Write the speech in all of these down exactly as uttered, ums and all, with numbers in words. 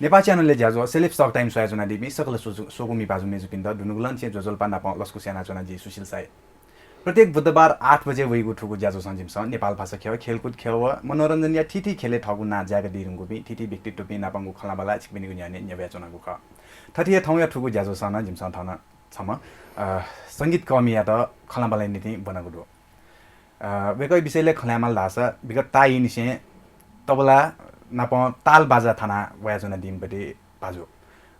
नेपाः च्यानलया ज्याझ्वः सेलेब्स टक टाइम स्वयाच्वनादीपिं सकल स्वजु-, स्वकुमि भाजु मय्जुपिन्त दुनुगलंनिसें ज्वजलपा नापं लसकुस यानाच्वना जि सुशील साय। प्रत्येक बुधबार आठ बजे वइगु थुगु ज्याझ्वःसं जिमिसं नेपाल भाषा ख्यः, खेलकुद ख्यः व मनोरञ्जनया थीथी ख्यलय् थःगु नां ज्याकादी धुंकूपिं थीथी व्यक्तित्वपिं नापंगु खँल्हाबल्हा छिकपिनिगु न्ह्यःने न्ह्यब्वयाच्वनागु खः। थथे हे थौंया थुगु ज्याझ्वःसं नं जिमिसं थन छम्ह, अ, संगीतकःमियात खँल्हाबल्हाया निंतिं ब्वनागु दु। अ, वय्कःया विषयलय् खँ ल्हायेमाल धाःसा विगत ताःईनिसें तबला नापं ताल बाजा थाना वयाच्वनादीम्ह भाजु।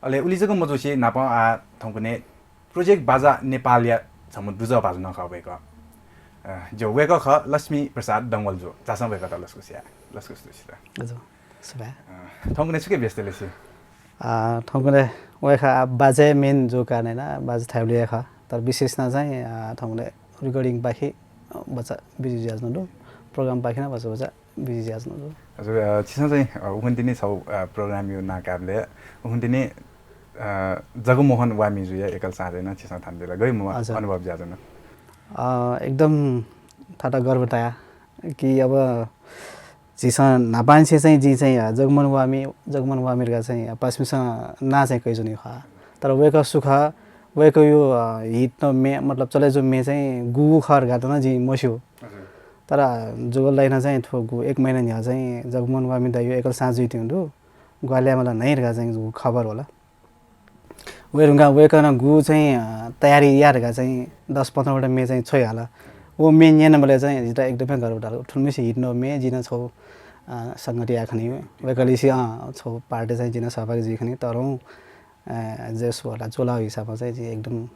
अले उलि जक मजूसे नापं आः थौंकन्हय् प्रोजेक्ट बाजा नेपालया छम्ह दुजः भाजु नं खः वय्कः। अ, ज्यू, वय्कः खः लक्ष्मी प्रसाद डंगोल जु। झासँ वय्कःयात लसकुस याये। लसकुस दु छित। हजुर, सुभाय्। अ, थौंकन्हय् छुकिया व्यस्त ले छि? अ, थौंकन्हय् वय्कः आः बाजाय् main जूगु कारणं यानाः बाजा थायेबलय् हे खः। तर विशेष नं चाहिँ, अ, थौंकन्हय् recording पाखे, अ, भचा busy जुयाच्वनागु दु। Program पाखे नं भचा भचा busy जुयाच्वनागु दु। हजुर, अ, छिसं चाहिँ, अ, उखुन्हु तिनि छगू, अ, program-या नां काःबलय् उखुन्हु तिनि, अ, जगमोहन वामिजुया एकल साँझय् नं छिसं थानादिल। गय् मु-, हजुर। अनुभव जुयाच्वन? अ, एकदम थःत गर्व ताया कि अब झीसं न्हापांनिसें चाहिँ जिं चाहिँ, अ, जगमोहन वामि, जगमोहन वामि धकाः चाहिँ, अ, पासापिन्सं नां चाहिँ कयाच्वनीगु खः। तर वय्कः सु खः, वय्कःया, अ, hit नं म्ये, मतलब चले जूम्ह म्ये चाहिँ गुगु खः धकाः नं जिं मस्यू। हजुर। तर, अ, जुगल लाइनं चाहिँ थ्व गु एक महिना न्ह्यः चाहिँ जगमोहन वामि दाइया एकल साँझ जुइत्यंगु दु। ग्वाहालि यायेमाल न्हैं धकाः चाहिँ गु खबर वल। वये धुंकाः वय्कलं गु चाहिँ, अ, तयारी या धकाः चाहिँ दस पन्ध्रवटा म्ये चाहिँ छ्वयाहल। व म्ये न्यनाबलय् चाहिँ जितः एकदमै गर्व ताल। थुलिमछि hit नं म्ये जिं नं छगू, अ, संगत याये खनी। वय्कःलिसे, अ, छगू part-य् चाहिँ जिं नं सहभागी जुइ खनी। तर हुँ, अ, जस वला चूलाःगु हिसाबं चाहिँ जिं एकदम,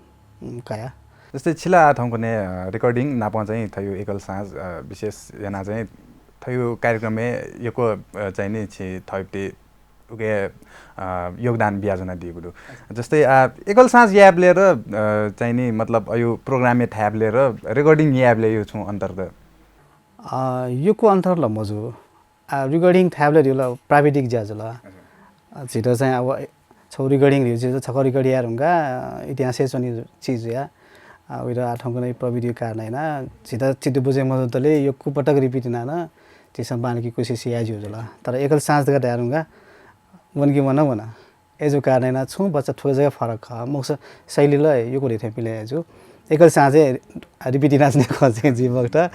उम्, कया। जस्तै छिला आः थौंकन्हय्, अ, recording नापं चाहिँ थःगु एकल साँझ, अ, विशेष यानाः चाहिँ थःगु कार्यक्रमय् यक्व, अ, चाहिँ नि छि थःगु उके, अ, योगदान बियाच्वनादीगु दु। जस्तै, अ, एकल साँझ यायेबलय् र, अ, चाहिँ नि मतलब अय् program-य् थायेबलय् र recording यायेबलय् छुं अन्तर दु? अ, यक्व अन्तर ला मजू। अ, recording थायेबलय् धइगु ला प्राविधिक ज्या जुल। हजुर। अ, झीत चाहिँ अब छगू recording धइगु चिज, छकः record याये धुंकाः, अ, इतिहासय् च्वनीगु चिज जुया। अ, वइत आः थौंकन्हय् प्रविधिया कारणं यानाः झीत चित्त बुझे मजूतले यक्व पटक repeat यानाः नं झीसं बांलाकेगु कोसिस याये ज्यू जुल। तर एकल साँझ धकाः धया धुंकाः वन कि वन वन। अय् जूगु कारणं यानाः छुं भचा थुगु जक फरक खः। मखुसा शैली ला यक्व हे थें मिले हे जू। एकल साँझय् repeat यानाच्वने खः चाहिँ जुइ मखुत।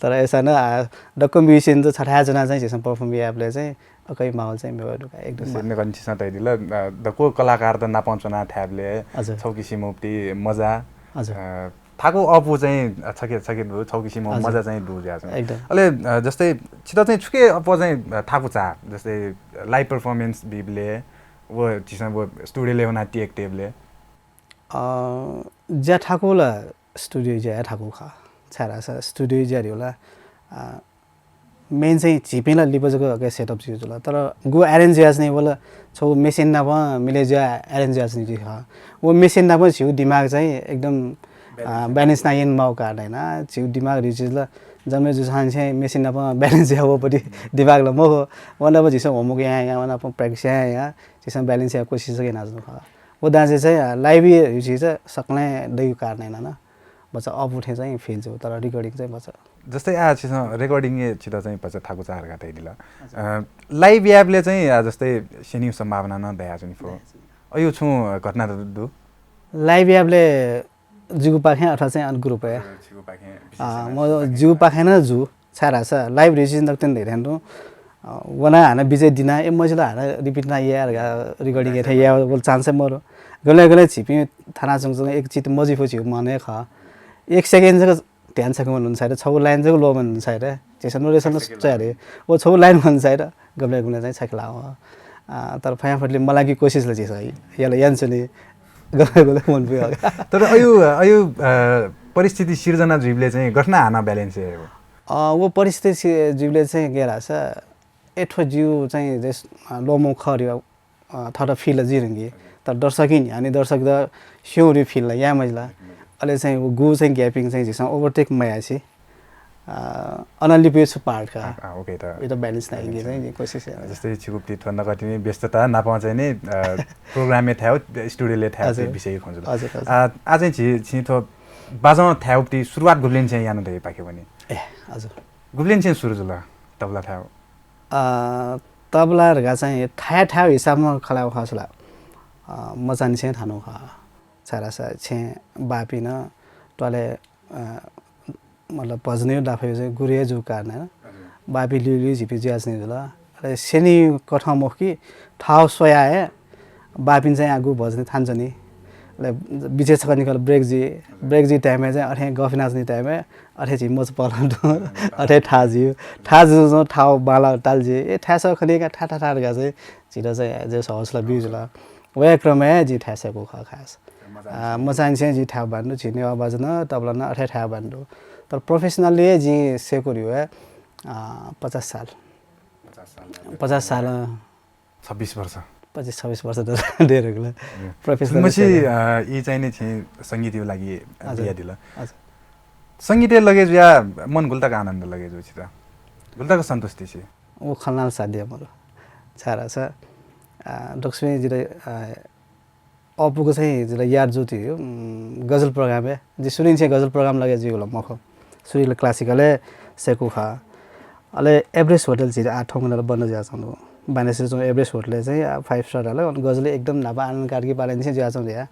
तर अय्सां नं, आ, दक्व musician चाहिँ छथाय् च्वनाः चाहिँ झीसं perform यायेबलय् चाहिँ अकय् माहौल चाहिँ मेगु दु का, एकदम। मेगु निकन छिसं धयादिल, अ, दक्व कलाकारत नापं च्वनाः थायेबलय् हजुर। छगू किसिमं मजा, हजुर। अ, थाकु अःपु चाहिँ, अ, छखे, छखे दु, छगू किसिमं हजुर। मजा चाहिँ दु जुयाच्वन। एकदम। अले, अ, जस्तै छित चाहिँ छुकिया अप्वः चाहिँ, अ, थाकु चाः, जस्तै live performance बीबलय्, व झीसं व studio-लय् वनाः take तयेबलय्? अ, ज्या थाकु ला studio ज्या हे थाकु खः। छाय्धाःसा studio ज्या धइगु ला, अ, main चाहिँ झीपिं ला लिपा जक अके setup जुइ जुल। तर गु arrange जुयाच्वनी व ला छगू machine नाप मिले जुयाः arrange जुयाच्वनी जुइ खः। व machine नाप झीगु दिमाग चाहिँ एकदम, अ, balance याना यने माःगु कारणं यानाः झीगु दिमाग धइगु चिज ला जन्मय् जूसांनिसें machine नाप balance जुया वःपट्टि दिमाग ला मखु। व नाप झीसं homework यां यां, व नाप practice यां यां झीसं balance यायेगु कोसिस जक यानाच्वना खः। व दांजि चाहिँ, अ, live धइगु चिज सकलें दइगु कारणं यानाः नं भचा अःपु थें चाहिँ feel जू, तर recording चाहिँ भचा। जस्तै आः छिसं recording-य् छित चाहिँ भचा थाकु चाः धकाः धयादिल। हजुर। अ, live यायेबलय् चाहिँ आः जस्तै स्यनीगु सम्भावना नं दयाच्वनी फु। दयाच्वनी। अय् छुं घटना दु? Live यायेबलय् जिगु पाखें अथवा चाहिँ अन group-य्? हजुर, जिगु पाखें, विशेष अ, यानाः म जिगु पाखें नं जू। छाय्धाःसा live धइगु चिज नकतिनि धइथें तुं, अ, वनाः हानं बिचय् दिनाः, ए, मजिल हानं repeat याना याये धकाः recording याये थें याये वल chance हे मदु। गबलें गबलें झीपिं थानाच्वंगु एक चित्त मजुइ फु झीगु मन हे खः। एक second जक ध्यान छखे मजुइ सायद, छगू line जक ल्वःमन सायद। झीसं narration च्वया रे। व छगू line मजुइ सायद, गबलें गबलें चाहिँ छखे लाः। अ, तर फयांफटले मलाकेगु कोसिस ला झीसं याना यानाच्वनी। गबलें गबलें मन पुइ। तर अय्, अय्, अ, परिस्थिति सिर्जना जुइबलय् चाहिँ गथे याना हानं balance याये? अ, व परिस्थिति सि-, जुइबलय् चाहिँ गथे धाःसा, ए, थ्व जिगु चाहिँ जे, अ, ल्वःमंगु खः धइगु, अ, थःत feel जुइ धुंकी। तर दर्शकं न्ह्याःने दर्शकत स्यंगु धइगु feel ला याये मजिल। अले चाहिँ व गु चाहिँ gapping चाहिँ झीसं overtake मयासें, अ, अन लिपा छु part का। अ, अ, OK त। उइत balance यायेगु चाहिँ कोसिस याये। जस्तै छिगु पति थ्व नकतिनि व्यस्तता नापं चाहिँ नि, अ, program-य् थायेगु, studio-लय् थायेगु हजुर। विषय खँ जुल। हजुर, हजुर। अ, आः चाहिँ छि, छि थ्व बाजं थायेगु पति सुरुवात गुबलेंनिसें याना धइगु पाखे वनी? ए, हजुर। गुबलेंनिसें सुरु जुल तबला थायेगु? अ, तबला धकाः चाहिँ थाय् थाय् हिसाबमा खला खः छु ला, अ, मचांनिसें थानु खः। छाय्‌धाःसा छेँ बापिं नं त्वालय्, अ, मतलब भजनया दाफय् चाहिँ गुरु हे जूगु कारणं बापिं ल्यूल्यू झीपिं जुयाच्वनी जुल। अले स्यनी कथं मखु कि थः स्वयाः हे बापिं चाहिँ आगु भजन थानाच्वनी। अले बिचय् छकः निकः break जुइ, break जुइ time-य् चाहिँ अथे गफ यानाच्वनी time-य् अथे झी मचा पहलं तुं अथे थाहां जुइ। थाहां जुजुं थः बांलाः ताल जुइ, ए, थाय्‌सः खनी का, था, था, था धकाः चाहिँ झीत चाहिँ जे हौसला बी जुल। वया क्रमय् जिं थाय् सय्‌कू खः खास। अ, मचांनिसें जिं थाय् बान्धु, झी नेवाः बाजा नं, तबला नं अथे थाय् बान्धु। तर professionally जिं सय्‌कू धइगु हे, अ, पचास साल। पचास साल। पचास साल। छब्बिस वर्ष। पच्चिस छब्बिस वर्ष त धेर खला। Professionally मछि, अ, ई चाहिँ नि छिं संगीतया लागि हजुर। बियादिल। हजुर। संगीतय् लगे जुया मन गुलि तक आनन्द लगे जू छित? गुलि तक सन्तुष्टि छि? व खलनाल साध्य मरु। छाय्‌धाःसा, अ, दक्वसिबें जित, अ, अःपुक चाहिँ जितः याद जूगु, उम्, गजल program-य्। जि सुरुनिसें गजल program लगे जुइगु ला मखु। सुरु ला classical-य् सय्‌कू खः। अले Everest Hotel झी आः थौंकन्हय् बन्द जुयाच्वंगु दु। बानेश्वरय् च्वंगु Everest Hotel-य् चाहिँ, आ, five star धाल, अन गजल एकदम न्हापा आनन्द कार्की पालानिसें जुयाच्वंगु दु या।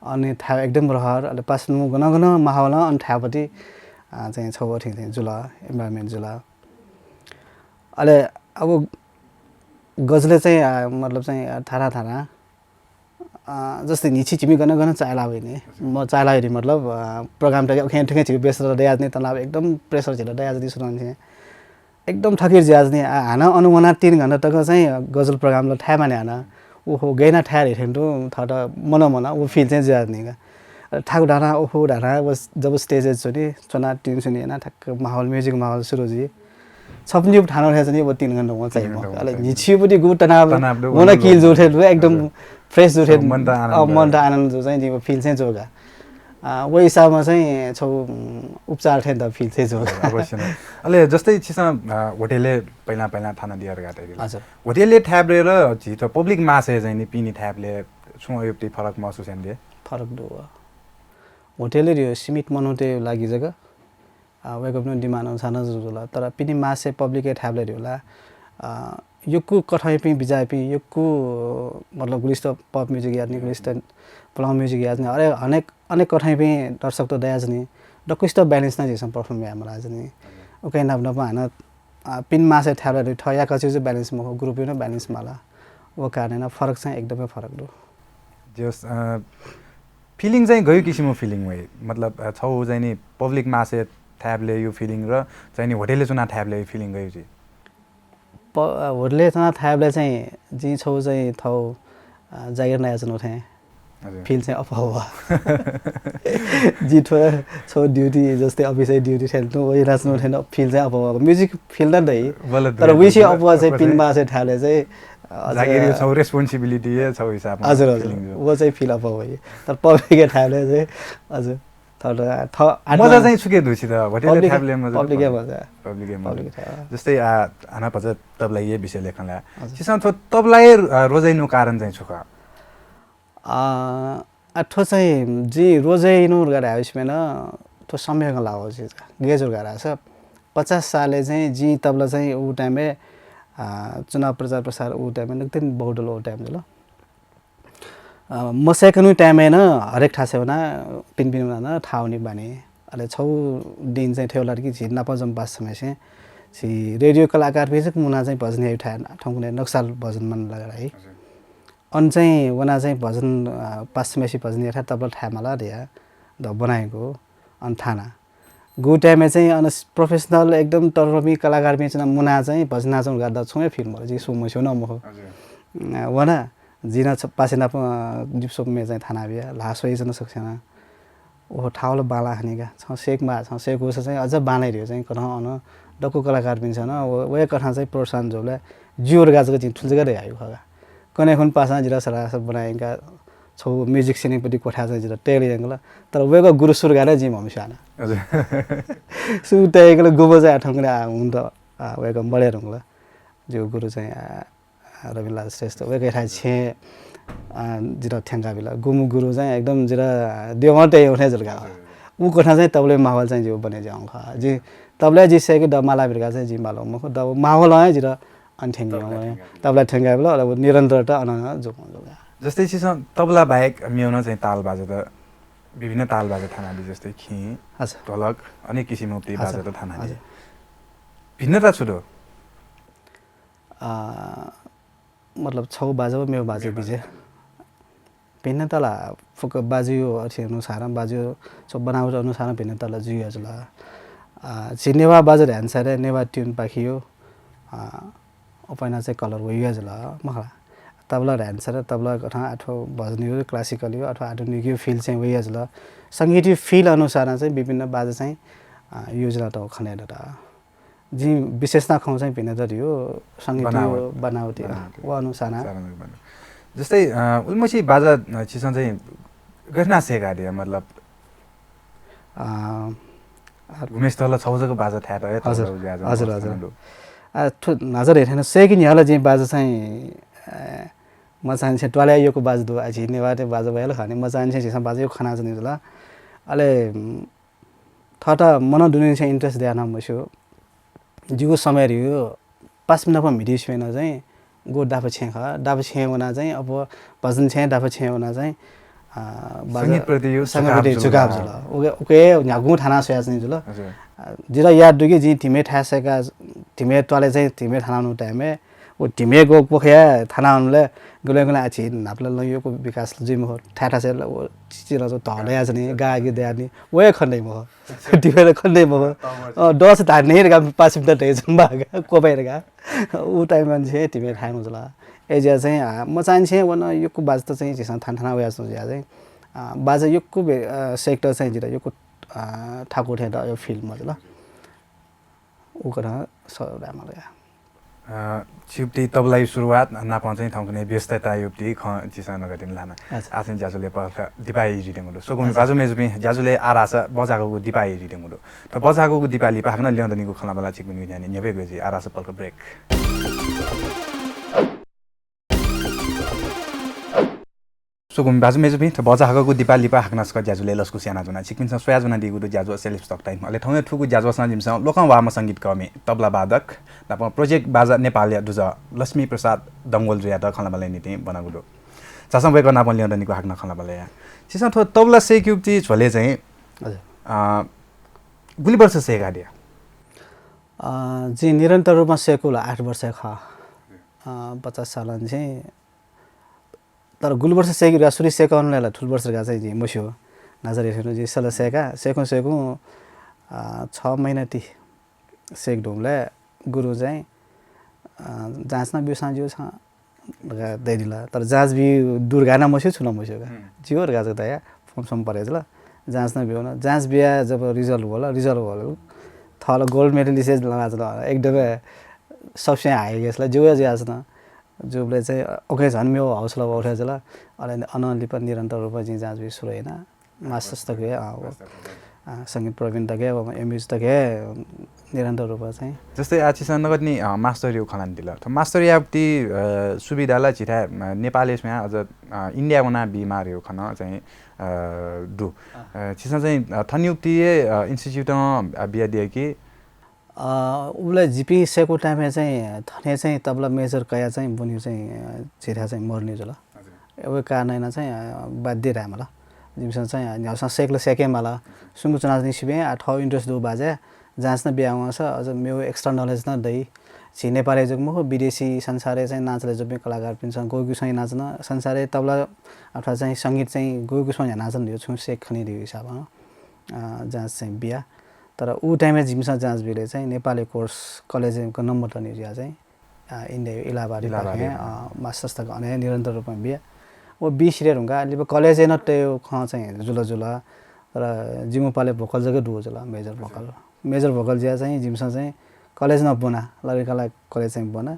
अन थाय् एकदम रहर, अले पासापिं गन गन माहौलं अन थाय्‌पति, आ, चाहिँ छगू अथे चाहिँ जुल, environment जुल। अले अब गजलय् चाहिँ, आ, मतलब चाहिँ, आ, थारा थारा अ, जस्तै न्हिछि झिमि गन गन चाःहिला वइनि। म चाःहिला वइनि मतलब, अ, program तक उखें थुखें झिगु व्यस्तता दयाच्वनी, तनाव एकदम pressure झित दयाच्वनी सुनांनिसें। एकदम थकित जुयाच्वनी। आ, हानं अन वनाः तीन घण्टा तक चाहिँ गजल program ला थाय् माने हानं। ओहो, गय् याना थाय् धइथें तुं थःत मन मन व feel चाहिँ जुयाच्वनी का। अ, थाकु धाना, ओहो धाना, व जब stage-य् च्वनी, च्वनाः tension याना ठ्याक्क माहौल, music माहौल सुरु जुइ। छपु निपु थानाव थें चाहिँ व तीन घण्टा वं चाहिँ तीन घण्टा वं अले चाहिँ। न्हिछिपति गु तनाव तनाव दु, वन मन किल जू थें दु, एकदम हजुर। Fresh जू थें, मन त आनन्द अ, मन त आनन्द जू चाहिँ जिं feel चाहिँ जू का। अ, व हिसाबमा चाहिँ छगू, उम्, उपचार थें त feel चाहिँ जू का। अवश्य नै। अले जस्तै छिसं, अ, होटेलय् पहिला पहिला थाना दियार गात। हजुर। होटेलय् थाय्‌बलय् र झीत public मासय् चाहिँ नि पिने थाय्‌बलय् छुं अयुक्ति फरक महसुस यानादी? फरक दु। होटेलय् धइगु सीमित मनूतय् लागि जक अ, वय्‌कःपिनिगु demand अनुसार नं जुल। तर पिने मासय् public-य् थाय्‌बलय् धइगु ला, अ, यक्व कथंयापिं बिचाःपिं, यक्व, मतलब, गुलिसित pop music याःच्वनी, गुलिसित पुलांगु music याःच्वनी, अले अनेक, अनेक कथंयापिं दर्शकत दयाच्वनी। दक्वसित balance यानाः झीसं perform याये मालाच्वनी। उकिं नाप नाप हानं, अ, पिने मासय् थाय्‌बलय् धइगु थः याकःचिया balance मखु, group-या नं balance माला। व कारणं नं फरक चाहिँ एकदमै फरक दु। जे होस्, अ, feeling चाहिँ गयु किसिमं feeling वइ? मतलब, अ, छगू चाहिँ नि public मासय् थाय्‌बलय्‌यु feeling र चाहिँ नि होटेलय् च्वनाः थाय्‌बलय्‌यु feeling गयु जुइ? प-, अ, होटेलय् च्वनाः थाय्‌बलय् चाहिँ जिं छगू चाहिँ थःगु, अ, जागिर नयाच्वनागु थें हजुर। Feel चाहिँ अप्वः वः। जिं थ्व छगू duty जस्तै office-य् duty थें तुं व यानाच्वनागु थें feel चाहिँ अप्वः वः। Music feel नं दइ। बल्ल तर दुया वइसे दुया अप्वः चाहिँ अप्वः पिने चाहिँ मासय् थाय्‌बलय् चाहिँ, अ, जागिर छगू responsibility हे छगू हिसाबमा हजुर, हजुर। Feeling जू। व चाहिँ feel अप्वः वइ। तर public-य् थाय्‌बलय् चाहिँ, हजुर, थःत, थः आत्मा मजा चाहिँ छुके दु छित? होटेलय् public, थाय्‌बलय् मजा दु, public-य् public। मजा। Public-य् मजा। Public-य् थाय्। जस्तै, आ, हानं भचा तबलाया विषयलय् खँ ल्हाये। हजुर। छिसं थ्व तबलाया, आ, रोजाइनु कारण चाहिँ छु खः? आ, आ, थ्व चाहिँ जिं रोजाइनु धकाः धाःगु विषयमा नं थ्व संयोगं लाःगु जुल का। गय् जुल धकाः धाःसा पचास सालय् चाहिँ जिं तबला चाहिँ उ time-य्, आ, चुनाव प्रचार प्रसार उ time-य् नकतिनि बहुदल उ time जुल। अ, मसय्‌कन्हु time-य् नं हरेक थासय् वनाः पिने पिने वनाः नं थाहां वनेगु बानी। अले छगू दिं चाहिँ थथे वल कि झी नापं जम्मा पासापिं छम्हस्यां झी radio कलाकारपिं जक मुनाः चाहिँ भजन याइगु थाय् थौंकन्हय् नक्साल भजन मन लगा है। हजुर। अन चाहिँ वनाः चाहिँ भजन, अ, पासापिं छम्हस्यां भजन याइगु थाय् तबला थाय् माला धयाः द बनायेगु अन थाना। गु time-य् चाहिँ अन professional एकदम तःधंपिं कलाकारपिं च्वनाः मुनाः चाहिँ भजन यानाच्वंगु धकाः द छुं हे feel मरु, जिं सु मस्यू नं मखु। हजुर। अ, वना, जिं नं छ-, पासापिं नाप, अ, दिपसोप म्ये चाहिँ थाना बिया, ल्हाः स्वयाच्वना सकस्यां नं। ओहो, थाहां वल बांलाः खनी का। छं सय्‌केमाः, छं सय्‌कूसा चाहिँ अझ बांलाइ धइगु चाहिँ कथं अन दक्व कलाकारपिन्सं नं व, वया कथं चाहिँ प्रोत्साहन जूबलय् ज्यू धकाः जक जिं थुलि जक धयागु खः का। कन्हय् खुन्हु पासां जितः सरासर बनायंकाः छगू music scene-पति क्वथाय् चाहिँ जितः तयार यायंकल। तर वय्‌कः गुरु सु धकाः नं जिं म्हमस्यू हानं। हजुर। सु तयार यायंकल, गुम्ह चाहिँ आः थौंकन्हय् आः हुं त, आ, वय्‌कः मदये धुंकल। जिगु गुरु चाहिँ, आ, आ, रविलाल श्रेष्ठ, वय्‌कःयाथाय् छेँय्, आ, जितः थ्यंकाबिल। गुम्ह गुरु चाहिँ एकदम जितः द्यवं तये उठे जुल का। हजुर। उ कथं चाहिँ तबलय् माहौल चाहिँ जिगु बने जुयावंगु खः। जि तबलय् जि सय्‌के द मालाबी धकाः चाहिँ जिं माला मखु। द माहौलं हे जितः अन थ्यंके तबला यं। थ्यंकाः। तबला थ्यंकाः बेला, अले व निरन्तरता अन नं जुल, जुल। जस्तै छिसं तबला बाहेक मेगु नं चाहिँ ताल बाजा त, विभिन्न ताल बाजा थानादी, जस्तै खिं, हजुर। ढोलक, अनेक किसिमको बाजा हजुर। त थानादी। हजुर। भिन्नता छु दु? अ, मतलब छगू बाजा व मेगु बाजा बिचे। भिन्नता ला फुक्क बाजाया अथे अनुसार, बाजाया छु बनावट अनुसार भिन्नता ला जुइया जुल। अ, झी नेवाः बाजा धायेनुसार नेवाः ट्युन पाखेया, अ, उपय् नं चाहिँ colour वइया जुल, मखु ला। तबला धायेनुसार तबला कथं अथवा भजनया, classical या अथवा आधुनिकया feel चाहिँ वइया जुल। संगीतया feel अनुसार चाहिँ विभिन्न बाजा चाहिँ, अ, योजना त खने दत। जिं विशेषता खँ चाहिँ भिन्नता धइगु संगीतया बनावट। बनावट, अ, बनावट। व अनुसार। साधारण रूपमा। जस्तै, अ, उलिमछि बाजा, अ, छिसं चाहिँ गथे याना सय्कादिया, मतलब, अ, अ, गुम्हेसित ला छगू जक बाजा थायेत हे हजुर, थःगु ज्या हजुर, हजुर। अवस्था दु। अ, थ्व न्हाचः धयाथें सय्के न्ह्यः ला जिं बाजा चाहिँ, अ, मचांनिसें त्वालय् यक्व बाजा दु, आः झी नेवाःतय् बाजा वयाल खने, मचांनिसें झीसं बाजा यक्व खनाच्वनी जुल। अले, उम्, थःत मनं दुनेनिसें interest दयाः नं मस्यू। जिगु समय धइगु पासापिं नाप म्हितेगु स्वयां चाहिँ गु दाफा छेँ खः। दाफा छेँ वनाः चाहिँ अप्वः भजन छेँ, दाफा छेँ वनाः चाहिँ, अ, बाजा संगीतप्रति यो संगीतप्रति झुकाव झुकाव जुल। जुल। उके, उके न्ह्यागुं थानाः स्वयाच्वनी जुल। हजुर। अ, जितः याद दु कि जिं धिमे थाय् सय्काः, धिमे त्वालय् चाहिँ धिमे थानाः वनागु time-य् व धिमे ग्वःगु क्वखय् थानाः वनेबलय् गुबलें गुबलें आः झी न्हापा ला लँ यक्व विकास जुइ मखु। थाय् थासय् ला व चिचिधंगु धः दयाच्वनी, गाः गीत दयाच्वनी, व हे खने दइ मखु। धिमे ला खने दइ मखु। अ, दःसा धाने हे धकाः पासापिन्त धयाच्वंबलय् क्वब्वाइ धकाः। उ time-य् निसें धिमे थाय् वनागु जुल। अय्‌जुयाः चाहिँ, अ, मचांनिसें व नं यक्व बाजात चाहिँ झीसं थाना थाना वयाच्वंगु जुयाः चाहिँ, अ, बाजा यक्व बे-, अ, sector चाहिँ जितः यक्व, अ, थाकु थें त feel मजुल। उकथं सः धायेमाल का। अ, छिगु तबलाया सुरुवात नापं चाहिँ थौंकन्हय् व्यस्तताया खँ छिसं नकतिनि ल्हाना। अच्छा। आः चाहिँ ज्याझ्वलय् पलख दिपाः जुइत्यंगु दु। स्वकुमि अच्छा। भाजु मय्‌जुपिं, ज्याझ्वलय् आः धाःसा बजाःगुगु दिपाः जुइत्यंगु दु। थ्व बजाःगुगु दिपाः लिपा हाकनं ल्यं दनिगु खँल्हाबल्हा छिकपिनिगु न्ह्यःने न्ह्यब्वयेगु जुइ। आः धाःसा पलख break। स्वकुमि भाजु मय्‌जुपिं, थ्व बजाःगुगु दिपाः लिपा हाकनं छकः ज्याझ्वलय् लसकुस यानाच्वना। छिकपिन्सं स्वयाच्वनादीगु दु ज्याझ्वः Celebs Talk Time। अले थौंया थुगु ज्याझ्वःसां जिमिसं लोकंह्वाःम्ह संगीत कर्मी, तबला वादक नापं project बाजा नेपालया दुजः लक्ष्मी प्रसाद डंगोल जुयात खँल्हाबल्हाया निंतिं ब्वनागु दु। झासँ वय्‌कः नापं ल्यं दनिगु हाकनं खँल्हाबल्हा याये। छिसं थ्व तबला सय्‌केगु झ्वलय् चाहिँ, हजुर। अ, गुलि वर्ष सय्‌कादिया? अ, जिं निरन्तर रूपमा सय्‌कूगु ला आठ वर्ष खः। अ, पचास सालंनिसें तर गुलि वर्ष सय्‌के धकाः सुरुइ सय्‌कल ला थुलि वर्ष धकाः चाहिँ जिं मस्यू। न्हाचः धयाथें जिं सल सय्‌का, सय्‌कुं सय्‌कुं, अ, छ महिना ति सय्‌के धुंबलय् गुरुं चाहिँ, अ, जाँच नं ब्यूसां ज्यू छं धकाः धयादिल। तर जाँच बी दु धकाः नं मस्यू, छुं नं मस्यू का। हम्म। ज्यू धकाः जक धया, form-som परे जुल। जाँच नं ब्यूगु। जाँच बियाः जब result वल, result वल, थः ला gold medalist हे लानाच्वन। एकदमै सबसे high case ला ज्यू हे जुयाच्वन। जूबलय् चाहिँ उकी झन मेगु हौसला बढे जुल। अले अनं लिपा निरन्तर रूपमा जिं जाँच बी सुरु याना। Masters तक हे, अ, व, अ, संगीत प्रवीण तक हे, व M.Ed तक हे निरन्तर रूपमा चाहिँ। जस्तै आः छिसं नकतिनि, अ, master-या खँ ल्हानादिल। थ्व master-या ति, अ, सुविधा ला झीथाय्, अ, नेपालय् स्वयां अझ, अ, India वनाः बीमाःगु खँ नं चाहिँ, अ, दु। अ, छिसं चाहिँ, अ, थनयुक्ति हे, अ, institute-नं, अ, बियादिया कि? अ, उबलय् जिपिं सय्‌कू time-य् चाहिँ थन हे चाहिँ तबला major कयाः चाहिँ ब्वनेगु चाहिँ, अ, झीथाय् चाहिँ मरुनि जुल। हजुर। व कारणं यानाः चाहिँ, अ, बाध्य धायेमाल। जिमिसं चाहिँ, अ, न्ह्यागुसां सय्‌के ला सय्‌केमाल। सुम्क च्वनाच्वनी सिबें, आः थःगु interest दुगु बाजय् जाँच नं बिया वंसा अझ मेगु extra knowledge नं दइ। झी नेपालय् जक मखु, विदेशी संसारय् चाहिँ नांचलय् जूपिं कलाकारपिन्सं गुगुसं यानाच्वन, संसारय् तबला अथवा चाहिँ संगीत चाहिँ गुगुसं यानाच्वन धइगु छुं सय्‌के खनी धइगु हिसाबं, अ, जाँच चाहिँ बिया। तर उ time-य् जिमिसं जाँच बिलय् चाहिँ नेपालय् course college-य् number तःनि जुयाः चाहिँ, अ, India-या इलाहाबाद इलाहाबाद, पाखें, अ, masters तक अन हे निरन्तर रूपमा बिया। व बी सिधये धुंकाः लिपा college-य् नं तयेगु खँ चाहिँ जुल जुल। तर जिमिगु पालय् vocal जक दुगु जुल, major vocal। Major vocal जुयाः चाहिँ जिमिसं चाहिँ college नं ब्वना, ललितकला college चाहिँ ब्वना।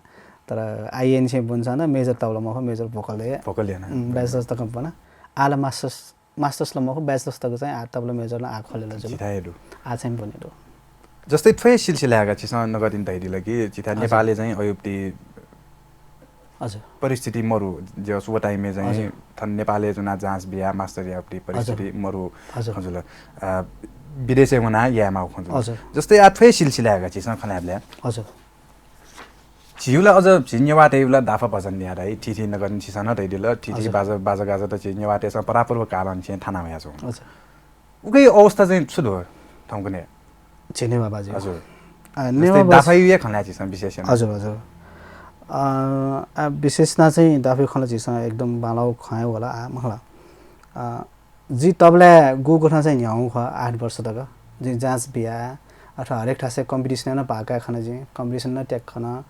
तर आः निसें ब्वनाच्वना major तबला मखु, major vocal हे। Vocal याना। उम्, bachelors तक ब्वना। आः ला masters masters ला मखु, bachelors तक चाहिँ आः तबला major नं आः खोले ला जुल। झीथाय् हे दु। आः चाहिँ ब्वने दु। जस्तै थ्व हे सिलसिलाय् का छिसं नकतिनि धयादिल कि झीथाय् हजुर। नेपालय् चाहिँ अयुप्ति हजुर। परिस्थिति मरु, जस व time-य् चाहिँ हजुर। थन नेपालय् च्वनाः जाँच बियाः master यायेगु परिस्थिति हजुर। मरु हजुर। खँ जुल। अ, विदेशय् वनाः यायेमाःगु खँ जुल। हजुर। जस्तै आः थ्व हे सिलसिलाय् का छिसं खँ ल्हायेबलय् हजुर। झीगु ला अझ झी नेवाःतय्गु ला दाफा भजन न्याः धाइ, थीथी नगरं छिसं नं धयादिल, थीथी हजुर। बाजा, बाजा गाजा त झी नेवाःतय्सं परापूर्वकालंनिसें थाना वयाच्वं। हजुर। उकिया अवस्था चाहिँ छु दु थौंकन्हय्? झी नेवाः बाजी। हजुर। अ, जस्तै नेवाः बाजी दाफाया खँ ल्हाये झीसं विशेष याना। हजुर, हजुर। अ, आ, विशेष याना चाहिँ दाफाया खँ ल्हाये झीसं एकदम बांलाःगु खँ हे वल, आ, मखु ला। अ, जि तबलाय् गुकथं चाहिँ न्ह्यागु खः, आठ वर्ष तक। जिं जाँच बिया, अथवा हरेक थासय् competition नं भाग काये खन जिं, competition नं त्याके खन।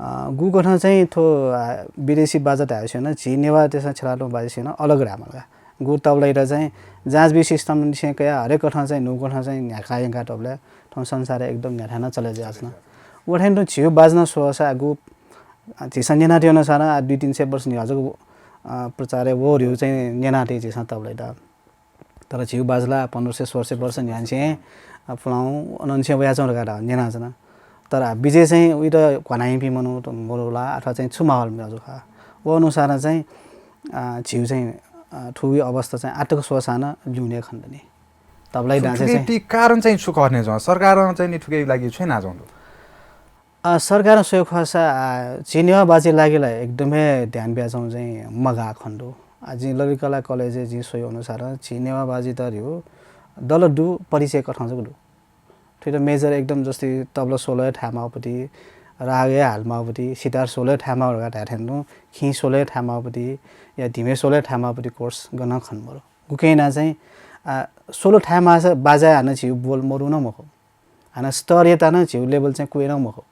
अ, गुकथं चाहिँ थ्व, आ, विदेशी बाजा धाःगु स्वयां नं, झी नेवाःतय्सं छ्यलातःगु बाजी स्वयां नं अलग धायेमाल का। गु तबलायात चाहिँ जाँच बी system निसें कयाः हरेक कथं चाहिँ न्हूकथं चाहिँ न्ह्याका यंका तबलाय् थौं संसारय् एकदम न्ह्याथाय् नं चले जुयाच्वन। व थें तुं झीगु बाजा नं स्वःसा गु, अ, झीसं न्यनातःगु अनुसारं, आ, दुई तीन सय वर्ष न्ह्यः जक, अ, प्रचारय् वःगु चाहिँ न्यनातःगु झीसं तबलायात। तर झीगु बाजा ला पन्ध्र सय सोह्र सय वर्ष न्ह्याःनिसें, अ, पुलांगु अनंनिसें वयाच्वंगु धकाः न्यनाच्वना। तर आ, विजय चाहिँ उइत घ्वानाइपिं मनूत मरु ला अथवा चाहिँ छु माहौल मजू खः। व अनुसारं चाहिँ, अ, झीगु चाहिँ, अ, थुगु अवस्था चाहिँ आःतक स्वःसां नं ल्यूने खनेदनि। तबलाया छु, डान्सय् थुकिया चाहिँ ति कारण चाहिँ छु खः थें च्वं? सरकारं चाहिँ नि थुकिया लागि छु यानाच्वंगु दु? अ, सरकारं स्वयेगु खःसा, अ, झी नेवाः बाजी लागि ला एकदम हे ध्यान बियाच्वंगु चाहिँ मगाः खनेदु। अ, जिं ललित कला कलेजय् जिं स्वयागु अनुसारं झी नेवाः बाजी धइगु दल दु, परिचय कथं जक दु। थुइत major एकदम जस्तै तबला solo हे थायेमाःगु पति, राग हे हालेमाःगु पति, सितार solo हे थायेमाःगु धकाः धाये थें तुं, खिं solo हे थायेमाःगु पति, या धिमे solo हे थायेमाःगु पति course गनं खने मरु। गुकिं यानाः चाहिँ, आ, solo थायेमाःसा बाजाय् हानं झीगु बोल मरु नं मखु। हानं स्तर यता नं झीगु level चाहिँ क्वय् नं मखु।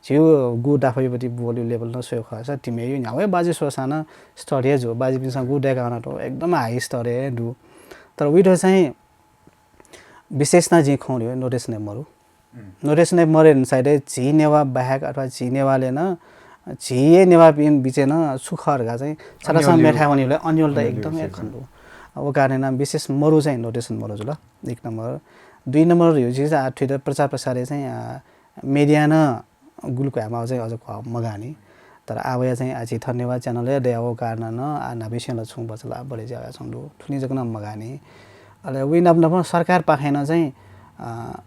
झीगु गु दाफाया पति बोलया level नं स्वयेगु खःसा धिमेया न्ह्यागु हे बाजी स्वःसां नं स्तर हे जू। बाजीपिन्सं गु दय्काः वनातःगु एकदम high स्तर हे दु। तर उइत चाहिँ विशेष याना जिं खँ ल्ह्यू notation याये मरु। उम्। Notation याये मरु धइगु साइडय् झी नेवाः बाहेक अथवा झी नेवाःलय् नं झी हे नेवाःपिं बिचय् नं छु खः धकाः चाहिँ छता छता अन्योल मेथाय् वनीबलय् अन्योलता अन्योल एकदम हे खनेदु। व कारणं याना विशेष मरु चाहिँ notation मरु जुल, एक नम्बर। दुई नम्बर धइगु झी चाहिँ आ थुइत प्रचार प्रसारय् चाहिँ, आ, media नं गुलि क्वय् माःगु चाहिँ अझ खः मगाः नि। तर आ वया चाहिँ आ झी थन नेवाः channel हे दयावःगु कारणं नं आ न्हापांनिसें ला छुं बचा ला बढे जुयाच्वंगु दु। थुलि जक नं मगाः नि। अले उइ नाप नापं सरकारपाखें नं चाहिँ, अ,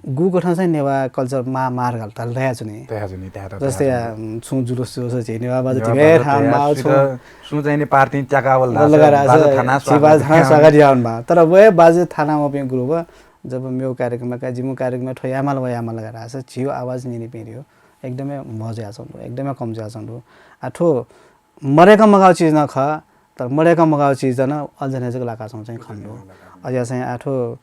गुकथं चाहिँ नेवाः culture माः माः धकाः धाल धयाच्वनी। धयाच्वनी, धयाच्वनी। जस्तै, अ, छुं जुलुस जुलुस झी नेवाः बाजा नेवाः धिमे बाजा थाना तयाः माः सुइत छुं। सुं चाहिँ नि पार्टी त्याकावल धाःसा, बाजा थाना झी बाजा थाना स्वागत यावल माः। तर व हे बाजा थाना वःपिं group जब मेगु कार्यक्रमय् का, जिमिगु कार्यक्रमय् थ्व यायेमाल व यायेमाल धकाः धाःसा झीगु आवाज न्यनीपिं धइगु एकदम हे म्हो जुयाच्वंगु दु, एकदम हे कम जुयाच्वंगु दु। आ थ्व मदय्क मगाःगु चिज नं खः, तर मदय्क मगाःगु चिज नं अझ नं जक लाकाच्वंगु चाहिँ खनेदु। अझ चाहिँ आ थ्व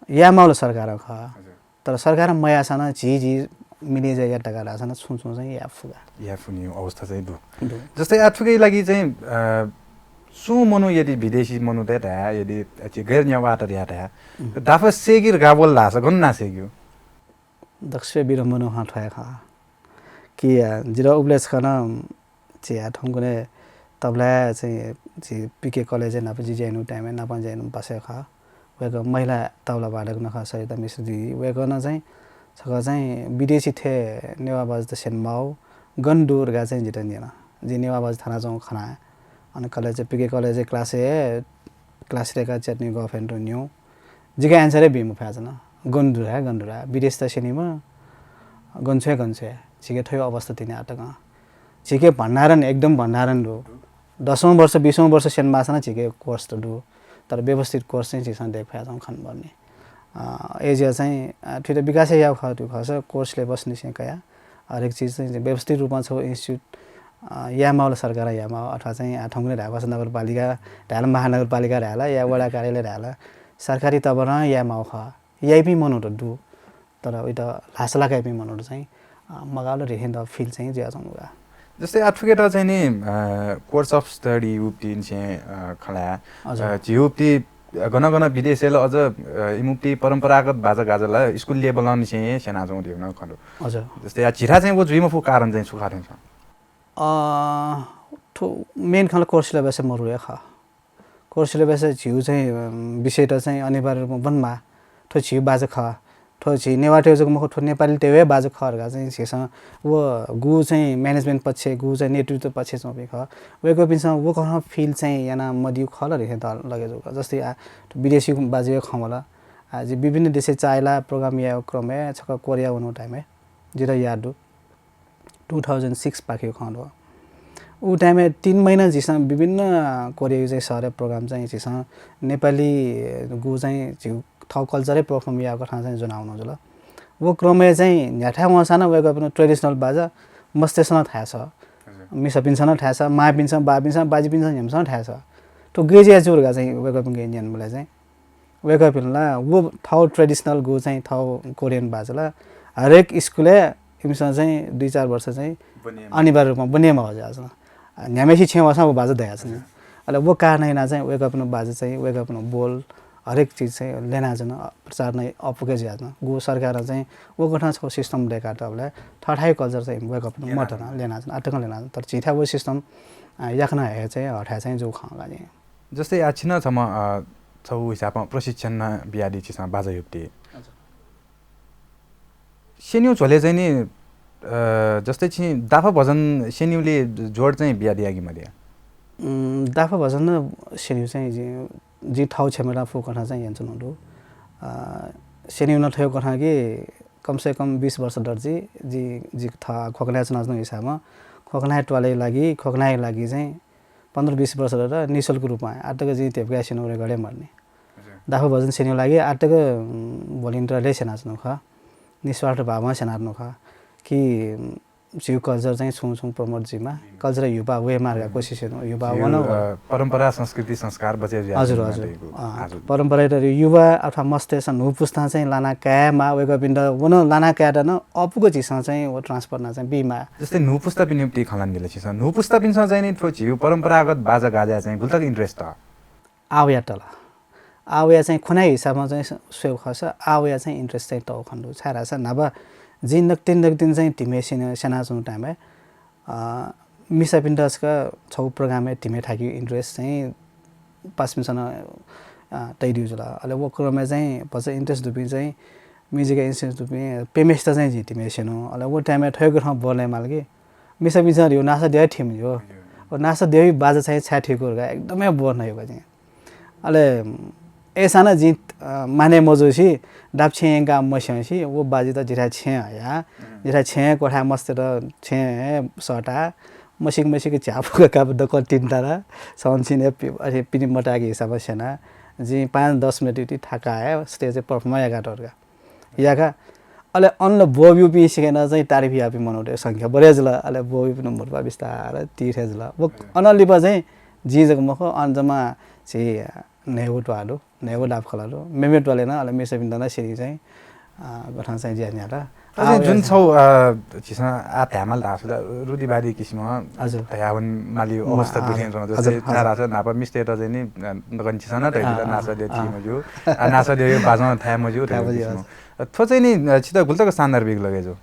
यायेमाःगु ला सरकारं खः। हजुर। तर सरकारं मयाःसां नं झी झी मिले जुयाः यात धकाः धाःसां नं छुं छुं चाहिँ याये फु का। याये फुनिगु अवस्था चाहिँ दु। दु। जस्तै आ थुकिया लागि चाहिँ, अ, सुं मनू यदि विदेशी मनूत धाये, यदि झी गैर नेवाःत धाये, उम्। दाफा सय्‌के धकाः वल धाःसा गन याना सय्‌केगु? दक्वसिबय् विडम्बना खँ थ्व हे खः कि, अ, जितः उबलय् छकः नं झी आ थौंकन्हय् तबलाय् चाहिँ झी पीके कलेजय् नाप जि ज्या यानागु time-य् नापं ज्या यानागु पासाय् खः। वय्‌कः महिला तबला वादक नं खः, सरिता मिश्र दिदी। वय्‌कलं चाहिँ छकः चाहिँ विदेशी थें नेवाः बाजा त स्यने माःगु, गन दु धकाः चाहिँ जितः न्यन। जिं नेवाः बाजा थानाच्वंगु खना। अन कलेजय्, पीके कलेजय् class-य् class-य् दय्काः च्यात न्यंगु girlfriend-यात न्यंगु। जिके answer हे बी मफयाच्वन। गन दु धाये, गन दु धाये। विदेशी त स्यनीम्ह, गन छ्वये, गन छ्वये। झीके थ्व हे अवस्था तिनि आःतकं। झीके भण्डारण, एकदम भण्डारण दु। दसौं वर्ष, बीसौं वर्ष स्यने माःसा नं झीके course त दु। तर व्यवस्थित course चाहिँ झीसं दय्के फयाच्वंगु खने मदुनि। अ, अय्‌जुयाः चाहिँ, अ, थुइत विकास हे यायेगु खः धइगु खःसा course syllabus निसें कयाः हरेक चिज चाहिँ व्यवस्थित रूपमा छगू institute, अ, यायेमाःगु ला सरकारं यायेमाःगु अथवा चाहिँ, अ, थौंकन्हय् धायेगु खःसा नगरपालिका धाये ला, महानगरपालिका धाये ला, या वडा कार्यालय धाये ला, सरकारी तवरं यायेमाःगु खः। याइपिं मनूत दु, तर उइत ल्हासा लाकाइपिं मनूत चाहिँ, अ, मगाःगु ला धइथें द feel चाहिँ जुयाच्वंगु का। जस्तै आ थुकेत चाहिँ नि, अ, course of study उपिं निसें, अ, खँ ल्हाये, हजुर। अ, झी उपिं गन गन विदेशय् ला अझ, अ, इमिपिं परम्परागत बाजागाजा ला school level निसें हे स्यनाच्वंगु धइगु नं खँ दु। हजुर। जस्तै आ झीथाय् चाहिँ व जुइ मफुगु कारण चाहिँ छु खः थें च्वं? अ, थ्व main खँ ला course syllabus मरु हे खः। Course syllabus झीगु चाहिँ, अ, विषयत चाहिँ अनिवार्य रूपमा वनेमाः। थ्व झीगु बाजा खः। थ्व झी नेवाःतय्गु जक मखु, थ्व नेपालीतय्गु हे बाजा खः धकाः चाहिँ झीसं व गु चाहिँ management पक्ष, गु चाहिँ नेतृत्व पक्ष च्वंपिं खः। वय्कःपिन्सं व कथं feel चाहिँ याना मदिउ खः ला धइथें द लगे जू का। जस्तै आ, विदेशी बाजा हे खँ वल। आ, जि विभिन्न देशय् चाःहिला program यायेगु क्रमय् छकः कोरिया वनागु time-य् जितः याद दु। टू थाउजन्ड सिक्स पाखेयो खँ दु। उ time-य् तीन महिना झीसं विभिन्न कोरियायु चाहिँ शहरय् program चाहिँ झीसं नेपाली गु चाहिँ झीउ थौ culture-य् perform याःगु कथं चाहिँ ज्वनावनु जुल। व क्रमय् चाहिँ न्ह्याथाय् वंसां नं वय्कःपिनि traditional बाजा मस्तय्सं नं थाय् सः। हजुर। मिसापिन्सं नं थाय् सः, मांपिन्सं, बापिन्सं, बाजेपिन्सं न्ह्यम्सं नं थाय् सः। थ्व गय् जुया जू धकाः चाहिँ वय्कःपिन्के न्यनाबलय् चाहिँ वय्कःपिन्त ला व थौ traditional गु चाहिँ थौ कोरियन बाजा ला हरेक स्कुलय् इमिसं चाहिँ दुई चार वर्ष चाहिँ बनेमा। अनिवार्य रूपमा बनेमा हो जास। न्ह्याम्हेसित छेँ वःसां व बाजा दयाच्वनी। अले व कारणं यानाः चाहिँ वय्कःपिनि बाजा चाहिँ वय्कःपिनि बोल हरेक चिज चाहिँ ल्यनाच्वन, प्रचार नै अपुके जुयाच्वन। गु सरकारं चाहिँ व कथं छौ system दय्कातःबलय् थःथाय् culture चाहिँ वय्कःपिनि मतं ल्यनाच्वन, आतकं ल्यनाच्वन। तर झीथाय् व system, अ, याकनं हे चाहिँ हःथाय् चाहिँ जू खँ ला नि। जस्तै आः छिं छम्ह, अ, छौ हिसाबं प्रशिक्षण नं बियादी छिसं बाजा हुइबलय्। हजुर। स्यनेगु झ्वलय् चाहिँ नि, अ, जस्तै छिं दाफा भजन स्यनेगुलय् जोड चाहिँ बियादिया कि मदिया? उम्, दाफा भजन स्यनेगु चाहिँ जि, जि थौ क्षमता फुकथं चाहिँ यंचुनु दु। अ, स्यनेगु नं थ्व कथं कि कम से कम बीस वर्ष दत जि, जि, जि थः खोकनाय् च्वनाच्वनागु हिसाबं खोकनाय् त्वालय् लागि, खोकनाय् लागि चाहिँ पन्ध्र बीस वर्ष दत निःशुल्क रूपमा आतक जिं धेबकाय् स्यनेगु record हे मदुनि। हजुर। दाफा भजन स्यनेगु लागि आतक, उम्, volunteer-य् स्यनाच्वनागु खः। निस्वार्थ भावं स्यनाच्वनागु खः। कि, उम्, झीगु culture चाहिँ छुं छुं promote जुइमा, culture युवा वयेमा धकाः कोसिस यानाच्वनागु, युवा वन, अ, परम्परा, संस्कृति, संस्कार बचे जुया हजुर, जुइमा हजुर। धइगु। अँ, हजुर। परम्परायात युवा अथवा मस्तय्सं न्हू पुस्तां चाहिँ लाना कायेमा, वय्कःपिन्त वन लाना कायेत नं अपुक झीसं चाहिँ व transfer याना चाहिँ बीमा। जस्तै न्हू पुस्तापिनिगु खँ ल्हानादिल छिसं। न्हू पुस्तापिन्सं चाहिँ नि थ्व झीगु परम्परागत बाजा गाजाय् चाहिँ गुलि तक interest दु? आः वया तल। आः वया चाहिँ खोनाय् हिसाबं चाहिँ स-, स्वयेगु खःसा आः वया चाहिँ interest चाहिँ तःगु खने दु। छाय्धाःसा न्हापा जिं नकतिनि नकतिनि चाहिँ धिमे स्यने-, स्यनाच्वंगु time-य्, अ, मिसापिन्त छकः छौ program-य् धिमे थाकेगु interest चाहिँ पासापिन्सं नं, अ, तयादीगु जुल। अले व क्रमय् चाहिँ भचा interest दुपिं चाहिँ music-य् interest दुपिं प्यम्हेसित चाहिँ जिं धिमे स्यनागु। अले व time-य् थ्व कथं बोलय् माल कि मिसापिन्सं धयागु नासा द्यः थी मज्यू। हजुर। व नासा द्यःया बाजा चाहिँ छाय् थीगु धकाः एकदम हे बोध नयागु जिं। अले अय्सां नं जिं, अ, माने मजूसे दाफा छेँ यंका मस्यंसे व बाजायात जिथाय् छेँ हया, जिथाय् छेँ क्वथाय् मस्तय्त छेँ हे सःता, मसिक मसिक झ्याः फुकाः कापा दक्व तिन्ताला, छन्हु छन्हु हे पि-, अथे पिने मताःगु हिसाबं स्यना, जिं पाँच दस मिनेट इति थाका हे stage-य् perform याका तःगु का। याका। अले अन ला ब्वःब्यूपिं सिकं नं चाहिँ तारिफ याःपिं मनूतय् संख्या बढे जुल। अले ब्वःब्यूपिनि म्हुतुप्वाः बिस्तार तिथे जुल। व अन लिपा चाहिँ जिं जक मखु, अन जम्मा झी न्हय्गू त्वाः दु, न्हय्गू दाफा खलः दु। मेमेगु त्वालय् नं अले मिसापिन्त नं स्यनी चाहिँ, अ, गथं चाहिँ ज्या न्ह्यात। अझ आः जुन वया छौ, अ, झीसं आः धायेमाल धाःसा ला रुदिबादी किसिमं हजुर। धयावन माली अवस्था मा-, दुथें च्वं। हजुर, जस्तै हजुर। छाय्धाःसा न्हापा मिस्तय्त चाहिँ नि, अ, नकतिनि झीसं नं धयादिल, अँ, नासा द्यः थी अँ। मज्यू। आ, नासा द्यःया बाजं थाय् मज्यू थाय् धयादिल मज्यू, किसिमं। हजुर। अ, थ्व चाहिँ नि, अ, छित गुलि तक सान्दर्भिक लगे जू?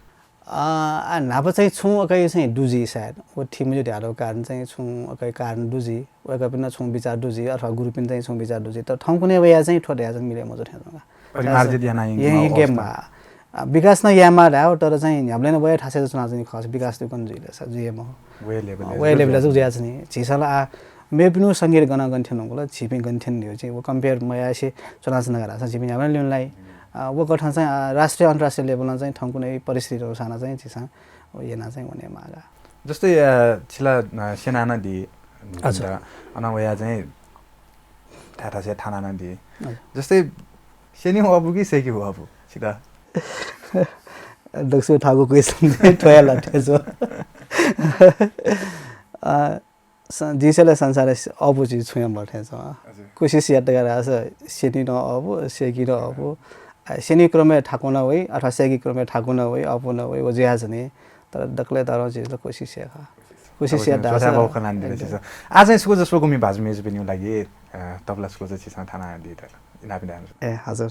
अ, आ, न्हापा चाहिँ छुं अकय् चाहिँ दु जुइ सायद। व थी मज्यू धयातःगु कारण चाहिँ छुं अकय् कारण दु जुइ। वय्कःपिन्त नं छुं बिचाः दु जुइ अथवा गुरुपिन्त चाहिँ छुं बिचाः दु जुइ। तर थौंकन्हय् वया चाहिँ थ्व धयाच्वंगु मिले मजू थें च्वं का। परिमार्जित याना यंकेगु यंकेगु अवस्था। गेममा, अ, विकास नं यायेमाः धायेगु, तर चाहिँ न्ह्याबलें नं वया थासय् च्वनाच्वंगु खःसा विकास दुकन जुइ ला सा, जुइ हे मखु। वया level-य् अ, वया level-य् जक जुयाच्वनी। झीसं ला आः मेपिनिगु संगीत गनं गन थ्यंगु ला, झीपिं गन थ्यंगु धइगु चाहिँ व compare मयासें च्वनाच्वन धाःसा झीपिं न्ह्याबलें ल्यूने लाइ। अ, व कथं चाहिँ, अ, राष्ट्रिय अन्तर्राष्ट्रिय level-य् चाहिँ थौंकन्हय् परिस्थिति अनुसार चाहिँ झीसं व याना चाहिँ वनेमाः का। जस्तै, अ, छि ला, अ, सेना नं दी। हजुर। अन वया चाहिँ थाय् थासय् थाना नं दी। हजुर। जस्तै स्यनेगु अःपु कि सय्केगु अःपु छित? दक्वसिबय् थाःगु question थ्व हे ला थें च्वं। अ, स-, जिं स्वयेबलय् संसारय् अःपु चिज छुं हे मदु थें च्वं। हजुर। कोसिस यात धाःसा स्यनी नं अःपु, सय्की नं अःपु। आ, स्यनी क्रमय् थाकु नं वइ, अथवा सय्की क्रमय् थाकु नं वइ, अःपु नं वइ, व जुयाच्वनी। तर दकलय् तःधंगु चिज ला कोसिस हे खः। कोसिस यात धाःसा। आः चाहिँ स्वकुमि भाजु मय्जुपिनिगु लागि, अ, तबला स्वकुमि छिसं थानादी त, इनाप यानादिसँ। ए, हजुर।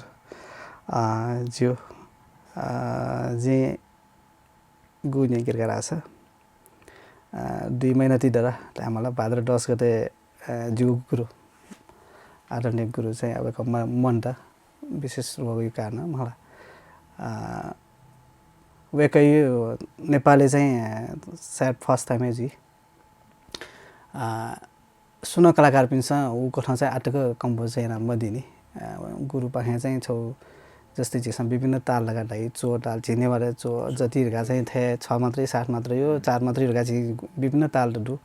अ, ज्यू। अ, जिं गु न्यंके धकाः धाःसा, अ, दुई महिना ति दत, धायेमाल, भाद्र दस गते, अ, जिगु गुरु, आदरणीय गुरु चाहिँ अब वय्कः म-, मन्त, विशेष रोगया कारणं मला। अ, वय्कःया नेपालय् चाहिँ, अ, सायद first time हे जुइ। अ, सुं नं कलाकारपिन्सं उ कथं चाहिँ आतक compose याना मदीनि। अ, गुरुपाखें चाहिँ छौ जस्तै झीसं विभिन्न ताल धकाः धाइ, चो ताल, झी नेवाःया चो, जति धकाः चाहिँ थ्व छ मात्रै, सात मात्रै हो, चार मात्रै धकाः झी विभिन्न ताल त दु।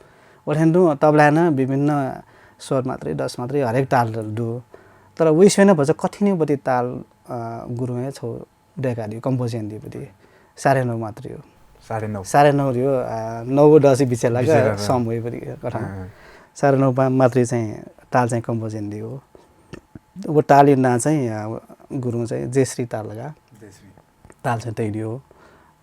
अथें तुं तबलाय् नं विभिन्न स्वर मात्रै, दस मात्रै, हरेक ताल त दु। तर वइसे नं भचा कठिन बटी ताल, अ, गुरुं हे छौ दय्कादियो, compose यानादियो बटी। साढे नौ मात्रै हो। साढे नौ। साढे नौ रे हो, अ, नौ व दस बिचय् लागा बिचय् लागा। सम वइ बटी कथं। अँ। साढे नौ पा-, मात्रै चाहिँ ताल चाहिँ compose यानादियो। व तालया नां चाहिँ, अ, गुरुं चाहिँ जयश्री ताल धकाः। जयश्री। ताल चाहिँ तयादियो।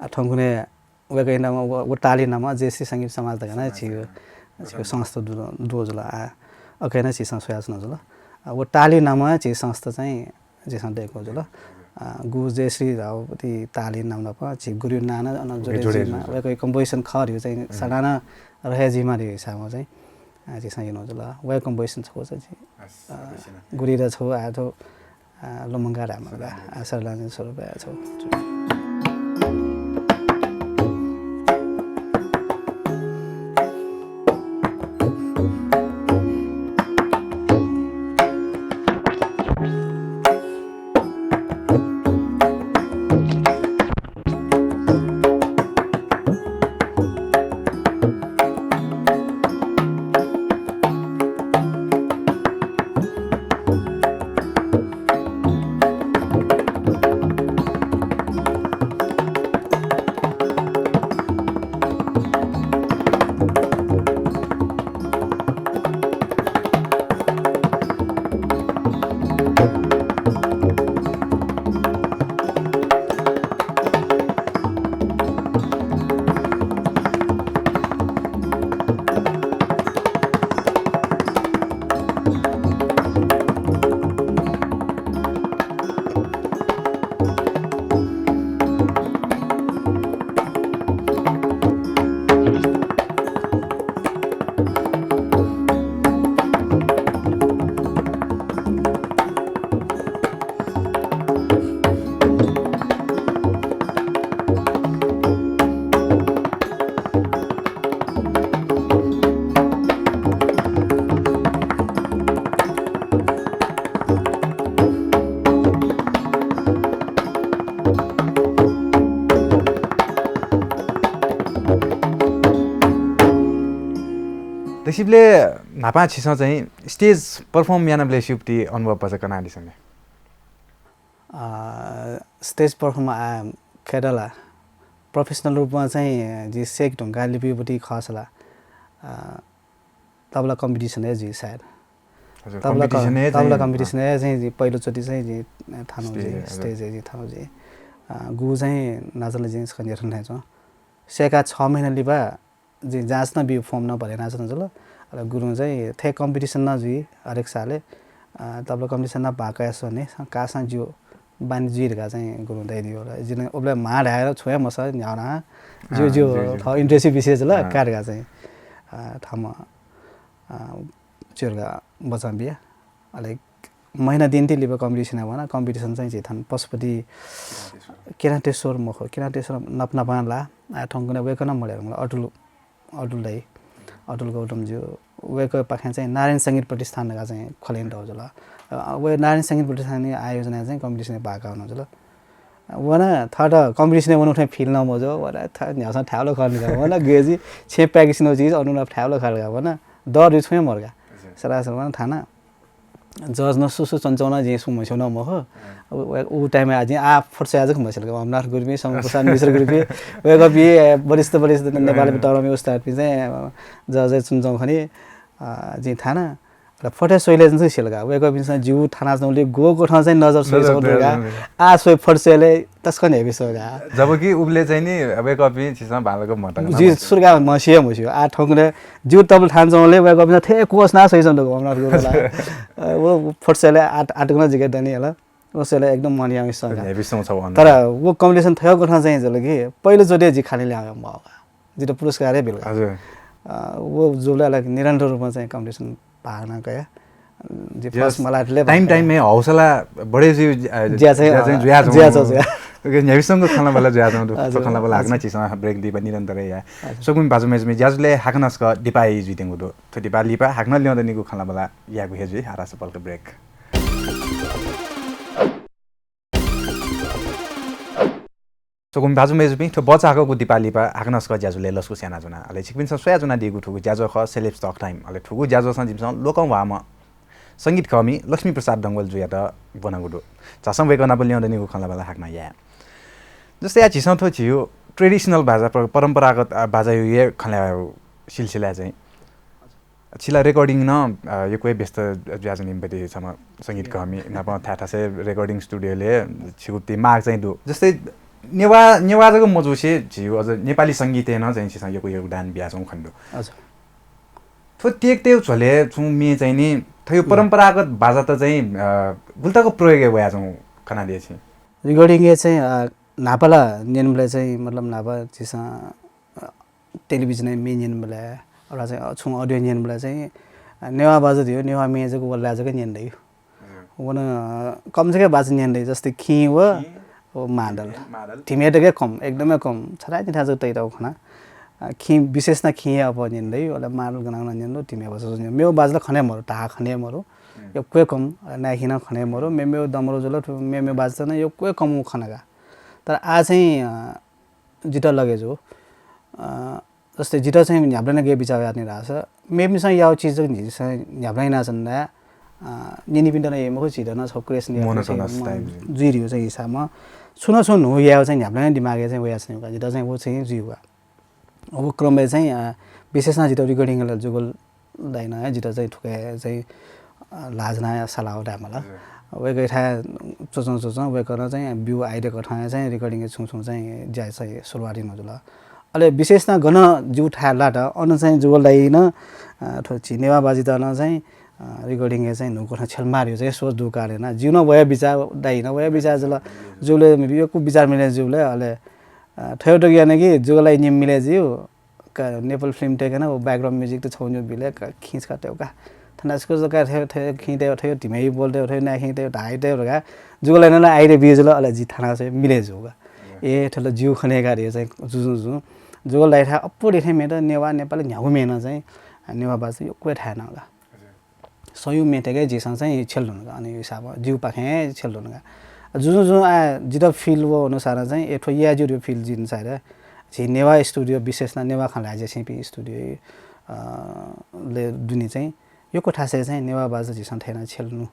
आ, थौंकन्हय् वय्कःया नामं व, व तालया नामं जयश्री संगीत समाज धकाः नं समाज झीगु, धकाः। झीगु संस्था दु, दु जुल। आ, अकनं झीसं स्वयाच्वना जुल। आ, व तालया नामं झी संस्था चाहिँ झीसं दय्कू जुल। आ, गु जयश्री धाःगु तालया नाम नाप झी गुरुया नां नं अन जोडे जोडे जुल। वय्कःया composition खः धइगु चाहिँ हम्म। सदां नं रहे जुइमा धइगु हिसाबं चाहिँ, आ, झीसं याना जुल। वय्कःया composition छौ चाहिँ झी, आ, गुरुया छौ, आ, थ्व आ, लुमंका रामा ला, आ, सरलानी स्वरूप आ, छौ। दक्वसिबलय् न्हापां छिसं चाहिँ stage perform यानाबलय् स्यूगु अनुभव भचा कनादिसँ नि। अ, stage perform आ, खय् धाःसा professional रूपमा चाहिँ जि सेक धुंकाः लिपा बटी खःसा ला, अ, तबला competition हे जुइ सायद। हजुर, तबला competition हे तबला चाहिँ, competition हे चाहिँ जि पहिलोचोटि चाहिँ जि थानागु stage, हजुर। Stage हे जि थानागु जि। अ, गु चाहिँ नाचला जि छकः न्ह्यथन थें च्वं। सेका छ महिना लिपा जि जाँच नं बी form नं भरे यानाच्वना जुल। अले गुरुं चाहिँ थ्व competition नं जुइ हरेक सालय्, अ, तबला competition नं भाग कयाः स्वने, काःसां ज्यू बानी जुइ धकाः चाहिँ गुरुं धयादियो। अले जिं उबलय् म्हा धायेगु छुं हे मसः, न्ह्याः नं ज्यू, अँ, ज्यू, ज्यू, ज्यू। थः interest विषय जुल, अँ। का धकाः चाहिँ, अ, थःम्हं, अ, च्वय् धकाः बचं बिया। अले महिना दिं ति लिपा competition-य् वना। Competition चाहिँ झी थन पशुपति किरातेश्वर मखु, किरातेश्वर नाप नापं ला, आ, थौंकन्हय् वय्कलं मल्हायेधुंकल, अतुल, अतुल दाइ, अतुल गौतम ज्यू, वय्कःपाखें चाहिँ नारायण संगीत प्रतिष्ठान धकाः चाहिँ खोले यानातःगु जुल। अ, व नारायण संगीत प्रतिष्ठानया आयोजनाय् चाहिँ competition-य् भाग काः वनागु जुल। वना थःत competition-य् वनागु थें feel नं मजू, वना थ-, न्ह्याःसां थाय् वल खः नि का, वना गय् जुइ, छेँय् practice यानागु जुइ, अन नं थाय् वल खः नि का, वना डर जुइ छुं हे मरु का। हजुर। सरासर वना थाना judge नं सु सु च्वंच्वं नं जिं सुं म्हस्यू नं मखु। अँ। उ, उ, उ time-य् जिं आः photo स्वयाः जक म्हस्यू का, अमरनाथ गुरुपिं, शंभु प्रसाद मिश्र गुरुपिं, वय्कःपिं, ए, वरिष्ठ, वरिष्ठ नेपाली, अँ। तःधंपिं उस्तादपिं चाहिँ, अ, judge-य् च्वंच्वं खनी, अ, जिं थाना। अले photo स्वइलय् चाहिँ सिल का, वय्कःपिन्सं जिगु थानाच्वंगुलिं गुगु कथं चाहिँ नजर स्वयाच्वंगु दु का। आः स्वये photo स्वइलय् तसकं हेबी स्वः का। जबकि उबलय् चाहिँ नि वय्कःपिं छिसं बांलाक म्हतंगु जि सुरु का म्हस्यू हे म्हस्यू। आः थौंकन्हय् जिगु तबला थानाच्वंबलय् वय्कःपिन्सं थथे कोस यानाः स्वयाच्वंगु दु का, अमरनाथ गुरुपिं ला। अ, व photo स्वइलय् आत-, आतकं जिके दनि हला। व स्वइलय् एकदम मन यानाः स्वः का। हेबी स्वः का। तर व competition थथे कथं चाहिँ जुल कि पहिलोचोटि जि खालि ल्याहां वये माः का। जितः पुरस्कार हे बिल का। हजुर। अ, व जुल अले निरन्तर रूपमा चाहिँ competition भाग नं कया। जि first मलातले time time-य् हौसला बढे जि, अ, ज्या चाहिँ, ज्या चाहिँ अ, जुया ज्या चाहिँ, चाहिँ जुया। OK, न्ह्याबलेसंगु खँल्हाबल्ला जुया चाहिँ, हजुर, खँल्हाबल्ला हजुर। हाकनं छिसं break दिइबलय् निरन्तर या। हजुर। स्वकुमि भाजु मय्जुपिं, ज्याझ्वलय् हाकनं छकः दिपाः जुइत्यंगु दु। थ्व दिपाः लिपा हाकनं ल्यं दनिगु खँल्हाबल्ला यायेगु हे जुइ, हारासपालक break। स्वकुमि भाजु मय्जुपिं, थ्व बचाःगु दिपालिपा हाकनं छकः ज्याझ्वलय् लसकुस यानाच्वना। अले छिकपिन्सं स्वयाच्वनादीगु थुगु ज्याझ्वः खः Celebs Talk Time। अले थुगु ज्याझ्वलय् जिमिसं लोकंह्वाःम्ह संगीतकःमि लक्ष्मी प्रसाद डंगोल जुयात ब्वनागु दु। झासँ वय्कः नाप ल्यं दनिगु खँल्हाबल्हा हाकनं याये। जस्तै आः झीसं थ्व झीगु traditional बाजा, पर-, परम्परागत, आ, बाजाया हे खँल्हायेगु सिलसिलाय् चाहिँ छिला recording नं, अ, यक्व हे व्यस्त जुयाच्वनीम्ह बति छम्ह संगीतकःमि नाप थाय् थासय् recording studio-लय् छिगु ति माग चाहिँ दु। जस्तै नेवाः, नेवाः जक मजुसे झीगु अझ नेपाली संगीतय् नं चाहिँ छिसं यक्व योगदान बियाच्वंगु खने दु। हजुर। थ्व तेकेतय् झ्वलय् छुं म्ये चाहिँ नि थ्व परम्परागत बाजात चाहिँ, अ, गुलि तक प्रयोग याये वयाच्वंगु खनादी छिं? Recording-य् चाहिँ, अ, न्हापा ला न्यनेबलय् चाहिँ, मतलब, न्हापा झीसं, अ, television-य् म्ये न्यनेबलय्, अथवा चाहिँ, अ, छुं audio न्यनेबलय् चाहिँ, अ, नेवाः बाजा धइगु, नेवाः म्ये जक वलय् जक न्यने दइगु। हजुर। व नं, अ, कम जक बाजा न्यने दइ, जस्तै खिं व, खिं, व मादल। मादल। धिमे तक कम, एकदमै कम। छथाय् निथाय् जक तइतःगु खना। अ, खिं, विशेष नं खिं हे अप्वः न्यने दइ, अले मादल गन गन न्यने दु, धिमे बाजा जक न्यने दु। मेगु बाजा ला खने मरु, ता खने मरु। हम्म। यक्व हे कम, अ, नाय्खिं नं खने मरु, मेमेगु दमरो जुल, थ्व मेमेगु बाजा नं यक्व हे कम खना का। तर आः चाहिँ, अ, जितः लगे जू। अ, जस्तै जितः चाहिँ न्ह्याबलें नं गय् बिचाः वयाच्वनी धाःसा, मेपिन्सं याःगु चिज जक झीसं न्ह्याबलें यानाच्वन धाःसा, अ, न्यनीपिन्त नं याइ मखु, झीत नं छगू craze याइ मखु, जुइ धइगु चाहिँ हिसाबमा। छुं न छुं न्हू यायेगु चाहिँ न्ह्याबलें नं दिमागय् चाहिँ वयाच्वनीगु का। जितः चाहिँ व चाहिँ जुइगु का। व क्रमय् चाहिँ, अ, विशेष नं जितः recording याःगु जुगल दाइनं हे जितः चाहिँ थुके चाहिँ, अ, ल्हाः ज्वनाः सालाः धायेमाल। हजुर। वय्कःयाथाय् च्वच्वं च्वच्वं वय्कलं चाहिँ ब्यूगु idea कथं हे चाहिँ recording-य् छुं छुं चाहिँ ज्या चाहिँ सुरुवात यानाजुल। अले विशेष नं गन जिगु थाय् लात, अन चाहिँ जुगल दाइनं, अ, थ्व झी नेवाः बाजायात नं चाहिँ, अ, recording-य् चाहिँ न्हूकथं छ्यलेमाः धइगु चाहिँ सोच दुगु कारणं जिगु नं वया बिचाः, दाइनं वया बिचाः जुल। जुबलय् यक्व बिचाः मिले जुबलय् अले, अ, थ्व हे दु याना कि जुगल दाइ निम्ह मिले जुइ। का, नेपाल film तय्के नं व background music त छगू निगू बिल का, खिं छकः तय् का। थन छकः जक थ्व, थ्व खिं तय्, थ्व धिमे बोल तय्, थ्व नाय्खिं तय्, धाइ तय् धकाः जुगल दाइनं नं idea बियाजुल, अले जि थानाः चाहिँ मिले जू का। ए, थ्व ला जिगु खने का धइगु चाहिँ जुजुं जुजुं। जुगल दाइयाथाय् अप्वः थें म्ये त नेवाः, नेपाली न्ह्यागु म्ये नं चाहिँ नेवाः बाजा यक्व थाय् नं का। सयू म्ये तय्के झीसं चाहिँ छ्यले धुन का, अन हिसाबं जिगुपाखें छ्यले धुन का। जुजुं जुजुं आः जितः feel वःगु अनुसारं चाहिँ, ए, थ्व याये ज्यू धइगु feel जुइ धुंसां, झी नेवाः studio, विशेष नं नेवाः खँ ल्हाये ज्यूपिं studio, अ, लय् दुने चाहिँ यक्व थासय् चाहिँ नेवाः बाजा झीसं थथे यानाः छ्यले धुन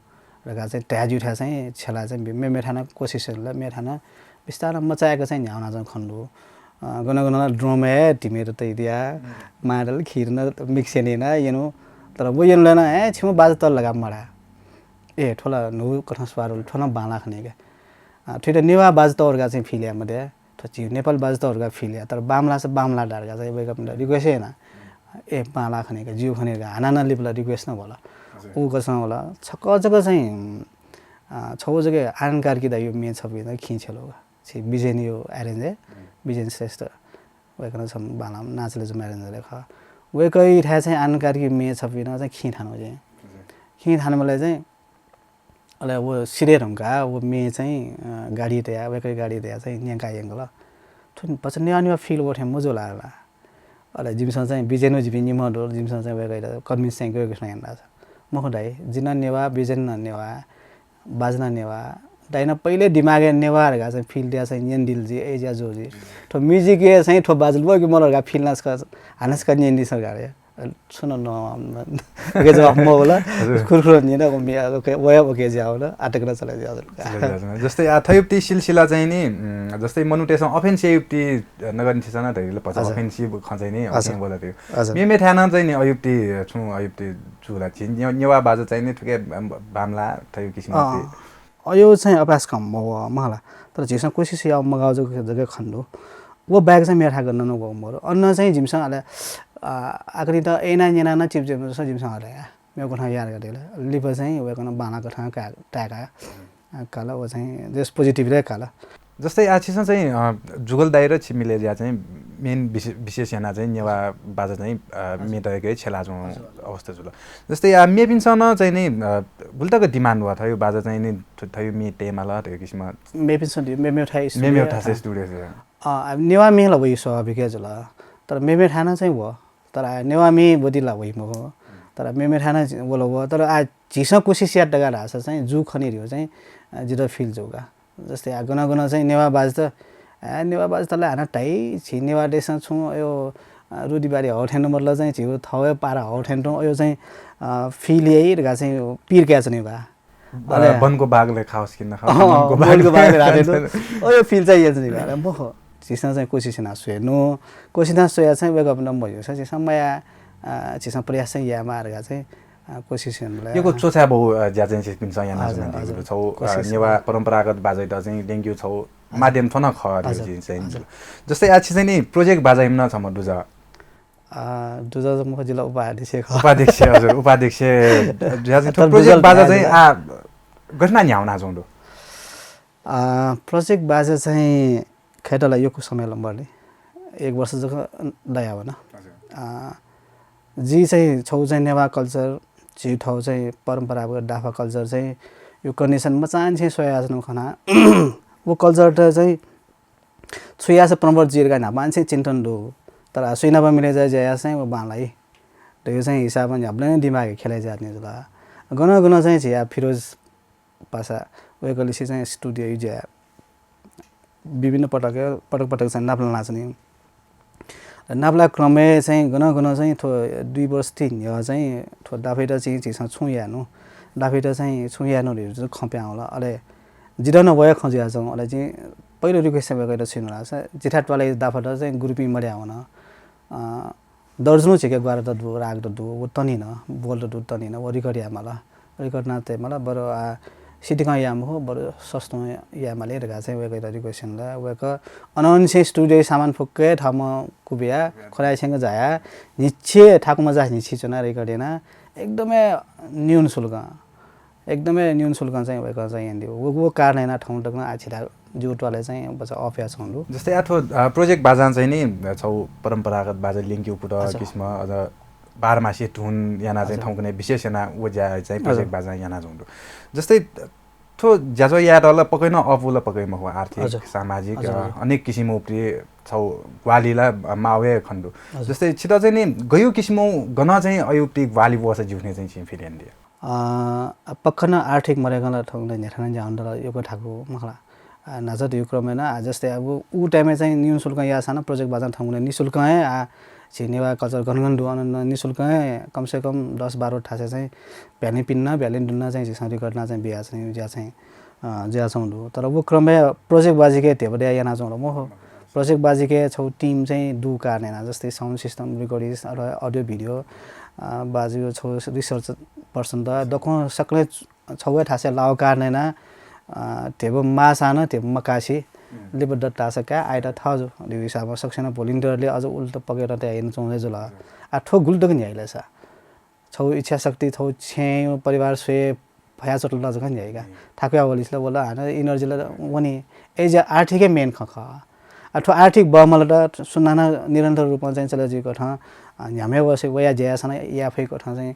धकाः चाहिँ धया जुइथाय् चाहिँ छ्यलाः चाहिँ मेमेथाय् नं कोसिस यानाः, मेथाय् नं बिस्तारं मचाय्क चाहिँ न्ह्याः वनाच्वंगु खने दु। अ, गन गन ला drum हे धिमे तयाः, हम्म। मादल खिं नं mix यानाः यनु। तर व यनुबलय् नं, ए, छिमि बाजा तल धकाः मधाः। ए, थ्व ला न्हूकथं स्वाद वल, थ्व नं बांलाः खनी का। अ, थुइत नेवाः बाजा तःगु धकाः चाहिँ feel याये मते। थ्व झी नेपाल बाजा तःगु धकाः feel याः। तर बांमलाःसा बांमलाः धाः धकाः चाहिँ वय्कःपिन्त request हे याना। ए, बांलाः खनी का, ज्यू खनी का, हानं नं लिपा ला request नं वल। हजुर। उ कथं वल, छकः जक चाहिँ, अ, छगू जक आनन्द कार्की दाइया म्ये छपु नं खिं छ्यलू का। छि बिजनया arrange हे, हम्म। बिजन श्रेष्ठ। वय्कलं छम्ह बांलाःम्ह नाचले जुम्ह arranger हे खः। वय्कःयाथाय् चाहिँ आनन्द कार्कीया म्ये छपु नं चाहिँ खिं थानागु चाहिँ। हजुर। खिं थानाबलय् चाहिँ अले व सिधये धुंकाः व म्ये चाहिँ, अ, गाडी तयाः, वय्कःया गाडी तयाः चाहिँ न्यंकाः यंकल। थ्व भचा नेवाः नेवाः feel वःथें मजू ला ला। अले जिमिसं चाहिँ बिजनया जिपिं निम्ह दु, जिमिसं चाहिँ वय्कःयात convince चाहिँ गय् गय् याना धाःसा, मखु दाइ, जि नं नेवाः, बिजन नं नेवाः, बाजा नं नेवाः, दाइनं पहिले दिमागय् नेवाः धकाः चाहिँ feel तयाः चाहिँ न्यनादिल जि, अय् ज्या जू जि। थ्व music-य् चाहिँ थ्व बाजल व कि मल धकाः feel यानाः छकः, हानं छकः न्यनादिसँ धकाः। छुं नं न-, ओके जवाफ मवल। हजुर। खुरखुर न्यन, ओके, ओके, वया ओके ज्या वल, आः तक नं चले ज्या वल। चले ज्या वल। जस्तै, आ, थ्व युक्ति सिलसिला चाहिँ नि, उम्, जस्तै मनूतय्सं offensive युक्ति नगरिन छिसं नं धइगु ला भचा। हजुर। Offensive खँ चाहिँ नि, हजुर। Offensive बोला थ्व। हजुर। मेमेथाय् नं चाहिँ नि अयुक्ति, छुं अयुक्ति जू ला झी ने-, नेवाः बाजा चाहिँ नि थुके बांमलाः थ्व किसिम अँ। युक्ति। अ, यो चाहिँ अभ्यास कम मवः, मखु ला। तर झीसं कोसिस याः मगाः जक, जक खने दु। व बाहेक चाहिँ मेथाय् गन नं वःगु मरु। अन चाहिँ जिमिसं अले, अ, आखिरी त अय्ना न्यना नं चिप चिप जक जिमिसं हले। मेगु कथं यार गते ला। लिपा चाहिँ वय्कलं बांलाः कथं का-, ताय्का, अ, काल, व चाहिँ just positive हे काल। जस्तै आः छिसं चाहिँ, अ, जुगल दाइ र छि मिले जुयाः चाहिँ main विशे-, विशेष यानाः चाहिँ नेवाः बाजा चाहिँ, अ, हजुर। म्ये तय्के छ्यलाच्वंगु हजुर, हजुर। अवस्था जुल। जस्तै आः मेपिन्सं नं चाहिँ नि, अ, गुलि तक demand वः थ्व बाजा चाहिँ नि थ-, थ्व म्ये तयेमाल धइगु किसिम। मेपिन्सं दि-, मेमेथाय् studio मेमेथाय् studio। अ, अब नेवाः म्ये ला वइ स्वाभाविक हे जुल। तर मेमेथाय् नं चाहिँ वः। तर आः नेवाः म्ये वदिल ला वइ मखु। तर मेमेथाय् नं वल वः। तर आः झीसं कोसिस यात धकाः धाःसा चाहिँ जू खनी धइगु चाहिँ, अ, जितः feel जू का। जस्तै आः गन गन चाहिँ नेवाः बाजा त आ, नेवाः बाजा तले हानं धाइ, झी नेवाः देशं छुं अयो, अ, रुढिवादी हौ थें मतलब चाहिँ झीगु थौए पारा हौ थें तुं अयो चाहिँ, अ, feel याइ धकाः चाहिँ पीर कयाच्वनी बा। अले बनको बागले खाओस् कि नखाओस्, अँ, मनको बागले बागले राधे दु। अयो feel चाहिँ याच्वनी बा। अले मखु, झीसं चाहिँ कोसिस याना स्वये नु, कोसिस याना स्वया चाहिँ वय्कःपिन्त मज्यूसा झीसं मया, अ, झीसं प्रयास चाहिँ यायेमाः धकाः चाहिँ, अ, कोसिस याना। यक्व च्वछाय् बौ, अ, ज्या चाहिँ छिकपिन्सं याना हजुर, च्वनादीगु हजुर। दु। छौ, अ, कोसिस। नेवाः परम्परागत बाजाइत चाहिँ ल्यंकेगु छौ हजुर। माध्यम थ्व नं खः हजुर, चाहिँ, चाहिँ हजुर। जस्तै आ छि चाहिँ नि project बाजा हिमना छम्ह दुजः। अ, दुजः मखु जिल्ला उपाध्यक्ष खः। उपाध्यक्ष, हजुर, उपाध्यक्ष। ज्या चाहिँ तर project दुजल बाजा चाहिँ हजुर। आ गठना न्ह्याउना जौं दु। अ, project बाजा चाहिँ खय्‌तला यक्व समय लम्बरले एक वर्ष जक दया वन। हजुर। अ, जि चाहिँ छौ चाहिँ नेवाः culture, झी थौ चाहिँ परम्परागत डाफा culture चाहिँ यो condition मचान चाहिँ स्वया च्वनु खना। व culture त चाहिँ छु याःसा परम्परा जुइ धकाः न्हापां चाहिँ चिन्तन दु। तर सुइनापं मिले जाय ज्या याःसा चाहिँ व बांलाइ। त यो चाहिँ हिसाबं न्ह्याबलें दिमाग खेले जात नि जुल। गन गन चाहिँ झिया फिरोज पासा वय्कःलिसे चाहिँ studio यु ज्या विभिन्न पटक, पटक पटक चाहिँ नापलाना च्वनी। र नापला क्रमय् चाहिँ गन गन चाहिँ थ्व दुई वर्ष ति न्ह्यः चाहिँ थ्व डाफाइत चाहिँ झीसं छुं यानु, डाफाइत चाहिँ छुं यानु धइगु चाहिँ खँ प्यां वल। अले जितः नं वया खँ जुया च्वं। अले चाहिँ पहिलो request चाहिँ वय्कःइत छु याना धाःसा जिथाय् त्वालय् डाफात चाहिँ grouping मदया वन। अ, दर्जनौं झीके ग्वाहालि त दु, राग त दु, व तनिन, बोल त दु तनिन, व record यायेमाल। Record याना तयेमाल, बरु आ, सितिकं याये मखु, बरु सस्तों यायेमाल धकाः चाहिँ वय्कःइत request यानाल। वय्कः अनंनिसें studio सामान फुक्क थःम्हं कुबिया, खोलाय् छेंक झाया, न्हिच्छे थाकुमचा न्हिच्छे च्वना record याना, एकदमै न्यून शुल्कं, एकदमै न्यून शुल्कं चाहिँ वय्कलं चाहिँ यानादीगु। व, व कारणं याना थौं तक नं आः छि धाःगु ज्यू त्वालय् चाहिँ बचा off याच्वं दु। जस्तै आ थ्व, अ, project बाजां चाहिँ नि छौ परम्परागत बाजा ल्यंकेगु कुतः हजुर। किसिम, अझ बाह्र मासे धुन याना चाहिँ हजुर। थौंकन्हय् विशेष याना व ज्या चाहिँ हजुर। Project बाजां याना च्वं दु। जस्तै थ्व ज्याझ्वः यायेत ला पक्कै नं अःपु ला पक्कै मखु, आर्थिक, हजुर। सामाजिक, हजुर, अ, हजुर। अनेक किसिम उपरि छौ ग्वाहालि ला, अ, माःगु हे खने दु। हजुर। जस्तै छित चाहिँ नि गयु किसिम गन चाहिँ अयु उपति ग्वाहालि वःसा ज्यू थें चाहिँ छिं feel यानादी? अ, पक्का नं आर्थिक मदय्कं ला थौंकन्हय् न्ह्यथनाः ज्या यानातल यक्व थाकु मखु ला। अ, न्हाचः धइगु क्रमय् नं, अ, जस्तै अब उ time य् चाहिँ न्यून शुल्कं याःसां नं project बाजां थौंकन्हय् निशुल्कं हे, अ, झी नेवाः culture गन गन दु अन नं निशुल्कं हे कम से कम दस बाह्र थासय् चाहिँ भ्यालें पिने नं भ्यालें दुने नं चाहिँ झीसं record याना चाहिँ बिया चाहिँ ज्या चाहिँ, अ, जुया च्वं दु। तर उ क्रमय् project बाजिके धेबा दया याना च्वं ला मखु। Project बाजिके छौ team चाहिँ दु कारणं याना, जस्तै sound system, recordist, अथवा audio video, अ, बाजु छौ research person त दक्वं सकलें छौ हे थासय् लाउ कारणं याना, अ, धेबा माःसां नं धेबा मकासे, हम्म। लिपा दत धाःसा का आइत थजु। धइगु हिसाबं सकसिनं volunteer ले अझ उल्टा पकेट तया याना च्वं हे जुल। हजुर। आ, थ्व गुलि तक न्ह्याइ ला सा। छौ इच्छा शक्ति, छौ छेँ परिवार स्वये भया च्वंतल जक न्ह्याइ का। हम्म। थाकुया वलिस ला वल हानं energy ला वनी। अय् ज्या आर्थिक हे main खँ खः। आ, थ्व आर्थिक बमल त सुनानं निरन्तर रूपं चाहिँ चले जुइकथं, अ, न्ह्याम्ह वसे वया ज्या याःसां नं याये फइकथं चाहिँ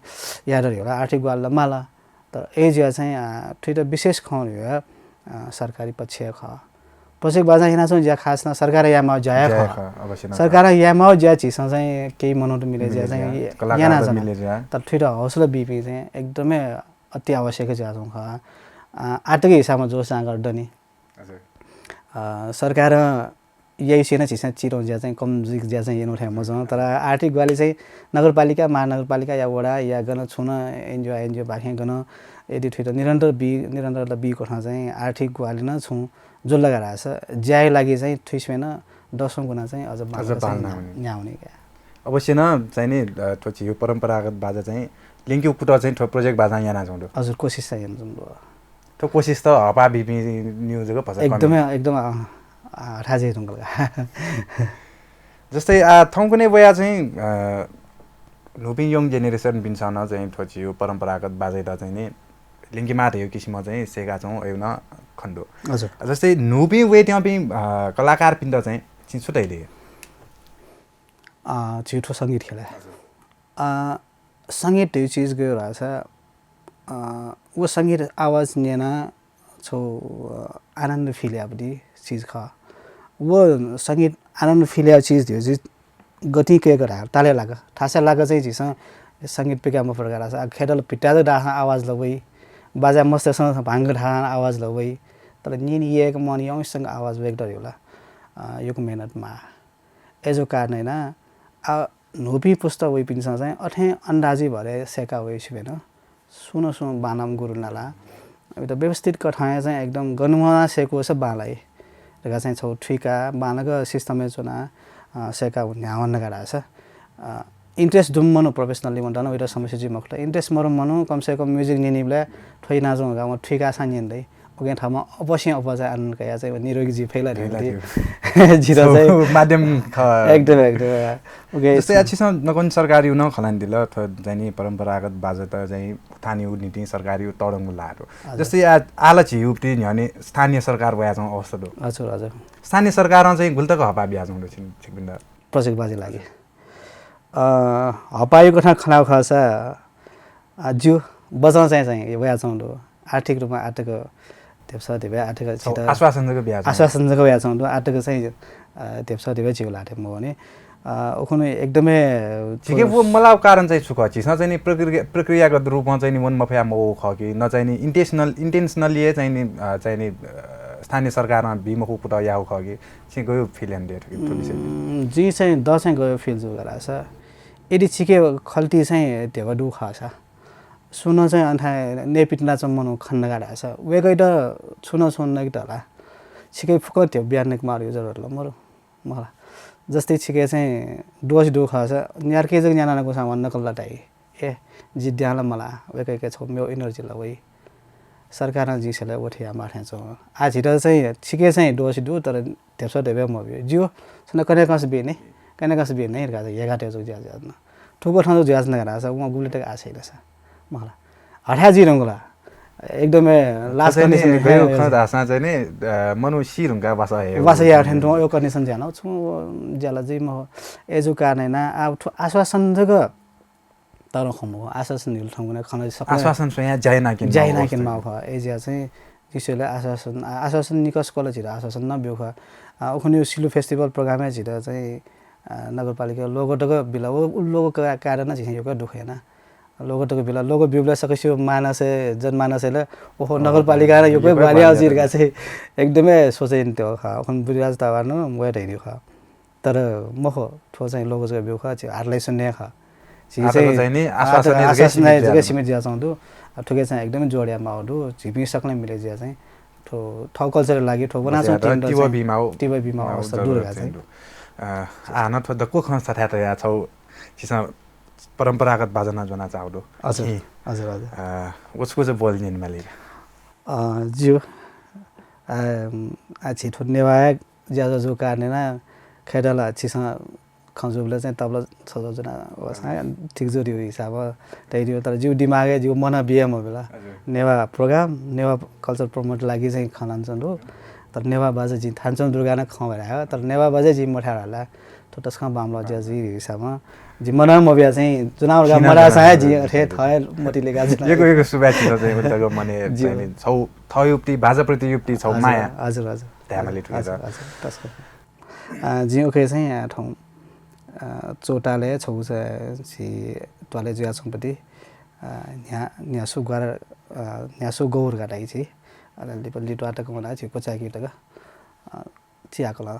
यात ला आर्थिक ग्वाहालि ला माल। तर अय् ज्या चाहिँ, अ, थुइत विशेष खँ ला, अ, सरकारी पक्ष हे खः। Project बाजां याना च्वं ज्या खास नं सरकारं याये माउ ज्या हे ज्या हे खः। खः, अवश्य नं खः। सरकारं याये माउ ज्या झीसं चाहिँ केही मनूत मिले ज्या चाहिँ याना च्वना। तर थुइत हौसला बीपिं चाहिँ एकदमै अति आवश्यक ज्या च्वं खः। अ, आर्थिक हिसाबं जोस जाँगर दनि। हजुर। अ, सरकारं याइसे नं झीसं चिधं ज्या चाहिँ कम जुइक ज्या चाहिँ यानु थाय् मजं। तर आर्थिक ग्वाहालि चाहिँ नगरपालिका, महानगरपालिका या वडा या गन छुं नं NGO, INGO बाखें गन यदि थुइत निरन्तर बी, निरन्तर त बीकथं चाहिँ आर्थिक ग्वाहालि नं छुं जुल धकाः धाःसा ज्याया लागि चाहिँ थुइस्वें नं दसौं गुना चाहिँ अझ अझ बांला चाहिँ बांला न्ह्या-, हुने। न्ह्याः हुने का। अवश्य नं चाहिँ नि, अ, थ्व झीगु परम्परागत बाजा चाहिँ ल्यंकेगु कुतः चाहिँ थ्व project बाजां याना च्वं दु। हजुर, कोसिस चाहिँ याना च्वं दु। थ्व कोसिस त हःपाः बीपिं निगू जक भचा कम। एकदमै, एकदम, अ, अ, हथाय् जुइ धुंकल का। जस्तै, आ, थौंकन्हय् वया चाहिँ, अ, न्हूपिं young generation पिन्सं नं चाहिँ थ्व झीगु परम्परागत बाजाइत चाहिँ नि ल्यंकेमाः धइगु किसिमं चाहिँ सय्का च्वं अयु नं खने दु। हजुर। जस्तै न्हूपिं वयेत्यंपिं, अ, कलाकारपिन्त चाहिँ छिं छु धयादी? अ, झीगु थ्व संगीत ख्यलय्। हजुर। अ, संगीत धइगु चिज गयु धाःसा, अ, व संगीत आवाज न्यना छौ, अ, आनन्द feel याःगु चिज खः। व संगीत आनन्द feel याःगु चिज धइगु चिज गतिं कय्क धाः, तालय् लाक। थासय् लाक चाहिँ झीसं संगीत पिकाये मफु धकाः धाःसा, आ, ख्यदल भित्ता जक धाःसां आवाज ला वइ, बाजा मस्तय्सं भांग धाःसां आवाज ला वइ, तर न्यने यय्क मन यंसेंक आवाज वय्क दु ला। अ, यक्व मेहनत माः। अय्‌जूगु कारणं यानाः आ न्हूपिं पुस्ता वइपिन्सं चाहिँ अथें अन्दाजी भरे सय्‌का वइ छु बेन। सुं न सुं बांलाःम्ह गुरु नाला। अले त व्यवस्थित कथंया चाहिँ एकदम गन वनाः सय्‌कूसा बांलाइ धकाः चाहिँ छगू थुइका बांलाक system-य् च्वनाः, अ, सय्‌का न्ह्यावन धकाः धाःसा, अ, interest दुम्ह मनू professionally वनेत नं वइत समस्या जुइ मखुत। Interest मदुम्ह मनू कम से कम music न्यनीबलय् थ्व यानाच्वंगु धकाः वं थुइकाःसां न्यनी दइ। उकिं थःम्हं अपसं अप्वः चाहिँ आनन्द कयाः चाहिँ निरोगी जुइ फइ ला धइगु धइगु। जितः चाहिँ माध्यम खः। एकदम, एकदम। OK। जस्तै आः छिसं नकतिनि सरकारयागु नं खँ ल्हानादिल, थ्व चाहिँ नि परम्परागत बाजात चाहिँ थानायागु निंतिं सरकारयागु तःधंगु ला दु। हजुर। जस्तै आः, आः ला झीगु न्ह्यःने स्थानीय सरकार वयाच्वंगु अवस्था दु। हजुर, हजुर। स्थानीय सरकारं चाहिँ गुलि तक हःपाः बियाच्वंगु दु छिकपिन्त? प्रचेकबाजी लागि। अ, हःपाःयागु कथं खँ ल्हायेगु खःसा, अ, ज्यू, बचं चाहिँ, चाहिँ वयाच्वंगु दु। आर्थिक रूपमा आःतक धिप्सः धिबा आःतक छित आश्वासन जक बियाच्वंगु। आश्वासन जक वयाच्वंगु दु। आःतक चाहिँ, अ, धिप्सः धिबा झीगु ल्हातय् मवःनि। अ, उखुन्हु एकदमै झीके व मलाःगु कारण चाहिँ छु खः? झीसं चाहिँ नि प्रक्रिया, प्रक्रियागत रूपं चाहिँ नि वन मफया मवःगु खः कि न चाहिँ नि intentional, intentionally हे चाहिँ नि, अ, चाहिँ नि, अ, स्थानीय सरकारं बी मखु कुतः याःगु खः कि? छिं गय् feel यानादिया थुकी, थ्व विषयय्? उम्, जिं चाहिँ द चाहिँ गय् feel जू धाःसा, यदि छिके खल्ति चाहिँ धिबा दु खःसा, सुं नं चाहिँ अन थाय् नयेपित्यानाच्वंम्ह मनू खन धकाः धाःसा, वय्‌कःयात छुं नं छुं नकेत ला, छिके फुक्कं धिबा बियानके माःगु जरुरत ला मरु, मखु ला। जस्तै छिके चाहिँ दोष दु खःसा, न्यार्के जक न्यानानकूसां वं नकल ला धाइ। ए, जि द्यां ला मलाः, वय्‌कःयाके छगू मेगु energy ला वइ। सरकारं जिं स्वयाः व थें यायेमाः थें च्वं। आः झीत चाहिँ छिके चाहिँ दोष दु, तर धिप्सः धिबा मब्यू। ज्यू, छन्त कन्हय्‌कंस बी नि, कन्हय्‌कंस बी नि धकाः चाहिँ हेगातय् जक ज्या जुयाच्वन। थुकथं जक जुयाच्वन धकाः धाःसा वं गुबलें तक आः छ्वइ ला सा, मखु ला। हथाय् जुइधुंकल। एकदमै last condition गय् खः धाःसां चाहिँ नि, अ, मनू सी धुंकाः वासः हे वासः याये थें तुं, अय् condition जुयाच्वन। छुं ज्या ला जुइ मखु। अय्‌जूगु कारणं यानाः आः थ्व आश्वासन जक तःधं खँ मखु, आश्वासन न्ह्यलु थौंकन्हय् खँ ला सकलें आश्वासन स्वयाः ज्या यानाः क्यने ज्या यानाः क्यने माःगु खः। अय्‌जुयाः चाहिँ जिं स्वयेबलय् आश्वासन, आ, आश्वासन निकः सकल झीत आश्वासन नं ब्यू खः। आ, उखुन्हु सिलु festival program-य् झीत चाहिँ, आ, नगरपालिका logo तक बिल। व, उ logo का-, कारण झीसं यक्व दुःख याना। Logo तक बिल। Logo ब्यूबलय् सकसिया मानसय्, जनमानसय् ला, ओहो, अँ, नगरपालिकां नं यक्व यक्व ग्वाहालि याः जुइ धकाः चाहिँ एकदमै सोचे यानातःगु खः। उखुन्हु बुद्धिराज तावालं वयाः धयादीगु खः। तर मखु, थ्व चाहिँ logo जक ब्यूगु खः, झी हातले स्वन्हु हे खः। झी आःतक चाहिँ चाहिँ नि आःतक आश्वासन जक आश्वासन सीमित जक जुयाच्वंगु दु। सीमित जुयाच्वंगु दु। आ, थुके चाहिँ एकदमै जोड याये माःगु दु। झीपिं सकलें मिले जुयाः चाहिँ थ्व थःगु culture-या लागि थ्व वनाच्वंगु बस्यात तिनि तिबः चाहिँ बीमाःगु, तिबः बीमाःगु माःगु अवस्था जरुरत दुर चाहिँ चाहिँ दु। अ, आः नं थ्व दक्व खँ छथाय् तयाः छगू झीसं परम्परागत बाजा नं ज्वनाच्वनागु दु। हजुर, झी, हजुर, हजुर। अ, व छकू चाहिँ बोल न्यने माली। अ, ज्यू। अ, आ, झी थ्व नेवाः ज्याझ्वः जूगु कारणं यानाः खय्‌त ला छिसं खँ जूबलय् चाहिँ तबला छज्वः ज्वना वःसां ठीक जुइ धइगु हिसाबं धयादीगु, तर जिगु दिमागय् जिगु मनं बिया मबिल। हजुर। नेवाः program, नेवाः culture promote लागि चाहिँ खँ ल्हानाच्वंगु दु। तर नेवाः बाजा जिं थानाच्वंगु दुर धकाः नं खँ ल्हाये, तर नेवाः बाजा जिं मथाये धाःसा थ्व तसकं बांमलाः ज्या जुइ धइगु हिसाबं जिं मनं मबिया चाहिँ ज्वनागु धकाः छिं नं मधाःसां हे ज्वनागु जिं धकाः अथे थःगु मतिइ लेकाः ज्वना। यक्व यक्व सुभाय् छित चाहिँ उलि तक मनय् ज्यू। चाहिँ नि छगू थःगु प्रति, बाजा प्रतियागु प्रति छगू हजुर, माया। हजुर, हजुर। धायेमाली हजुर, थुकियात। हजुर, तसकं। अ, जिं उखे चाहिँ, अ, थौं, अ, चौतालय् छगू चाहिँ झी त्वालय् जुयाच्वंपति, अ, न्ह्या-, न्ह्यासू ग्वारा, अ, न्ह्यासू गौर धकाः धाइ झी। अले लिपा लित्वाः तक वनाः झी क्वचाय्‌के तक, अ, चिहाकल।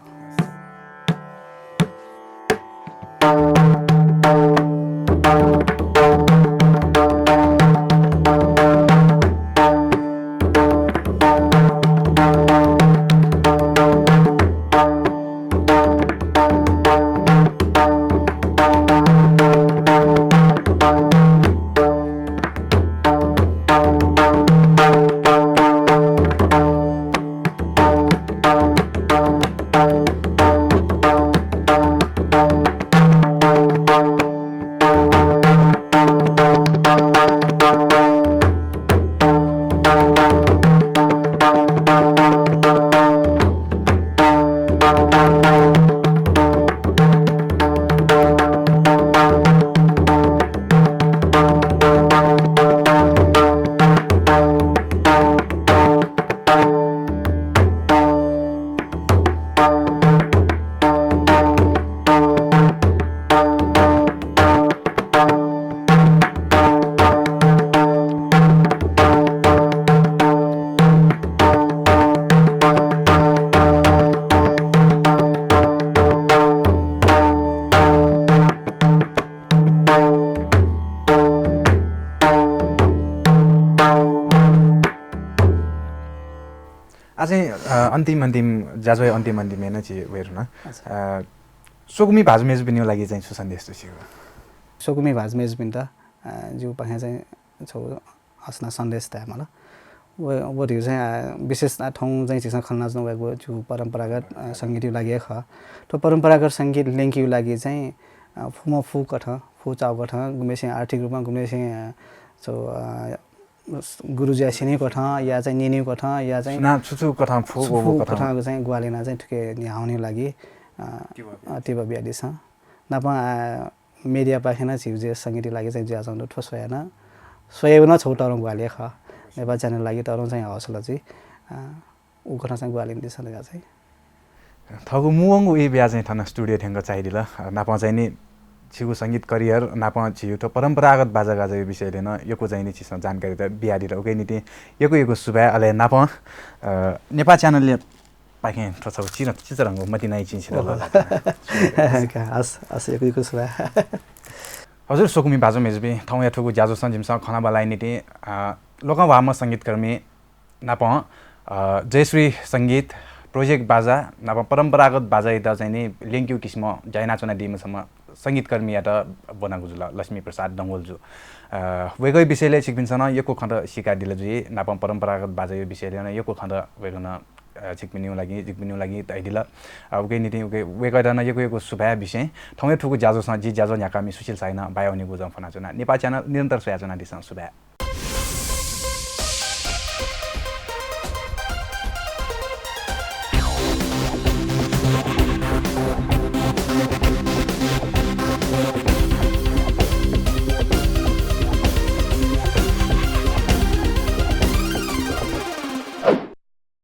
चाहिँ, अ, अन्तिम, अन्तिम, ज्याझ्वःया अन्तिम, अन्तिम याना छि वये धुन। अच्छा। अ, स्वकुमि भाजु मेजुपिनिगु लागि चाहिँ छु सन्देश दु छिगु? स्वकुमि भाजु मेजुपिन्त, अ, जिगु पाखें चाहिँ छगू हसना सन्देश धायेमाल। व, व धइगु चाहिँ, अ, विशेष थौं चाहिँ झीसं खँ ल्हानाच्वना वयागु जिगु परम्परागत, अ, संगीतया लागि हे खः। थ्व परम्परागत संगीत ल्यंकेगु लागि चाहिँ, अ, फुम्ह फुकथं, फुचाःगु कथं, गुम्हेसिं आर्थिक रूपमा, गुम्हेसिं, अ, छगू, अ, गुरुजुया स्यनीगु कथं, या चाहिँ न्यनीगु कथं, या चाहिँ सुना छु छु कथं फु छु वःगु फु कथं। कथंगु चाहिँ ग्वाहालि याना चाहिँ थुके न्ह्याःवनेगु लागि, अ, तिबः बिया। अ, तिबः बियादिसँ। नापं, अ, media पाखें नं झीगु जे संगीतया लागि चाहिँ जुयाच्वंगु दु, थ्व स्वयाः नं, स्वयागु नं छगू तःधंगु ग्वाहालि हे खः। अवश्य। नेपाल channel लागि तःधंगु चाहिँ हौसला जुइ। अ, उकथं चाहिँ ग्वाहालि यानादिसँ धकाः चाहिँ। थःगु मुवंगु ई बियाः चाहिँ थन studio थ्यंक झायादिल। अ, नापं चाहिँ नि छिगु संगीत career नापं छिगु थ्व परम्परागत बाजागाजाया विषयलय् नं यक्व चाहिँ नि छिसं जानकारी त बियादिल। उकिया निंतिं यक्व यक्व सुभाय्। अले नापं, अ, नेपाल channel पाखें थ्व छगू चिर-, चिचीधंगु मतिनाया चिं छितः लःल्हाना। का, हस्, हस्, यक्व यक्व सुभाय्। हजुर, स्वकुमि भाजु मेजुपिं, थौंया थुगु ज्याझ्वलय् जिमिसं खँल्हाबल्हाया निंतिं, अ, लोकंह्वाःम्ह संगीतकर्मी नापं, अ, जयश्री संगीत, project बाजा नापं परम्परागत बाजायात चाहिँ नि ल्यंकेगु किसिमं ज्या यानाच्वनादीम्ह छम्ह संगीतकर्मीयात ब्वनागु जुल, लक्ष्मी प्रसाद डंगोल जु। अ, वय्कःया विषयलय् छिकपिन्सं नं यक्व खँत सीकादिल जुइ, नापं परम्परागत बाजाया विषयलय् नं यक्व खँत वय्कलं, अ, छिकपिनिगु लागि, जिकपिनिगु लागि धयादिल। अ, उकिया निंतिं उके, वय्कःयात नं यक्व यक्व सुभाय् बिसें थौंया थुगु ज्याझ्वलय् जि ज्याझ्वः न्ह्याकामि सुशील शाही नं बायावनीगु जं फ्वनाच्वना। नेपाल channel निरन्तर स्वयाच्वनादिसँ। सुभाय्।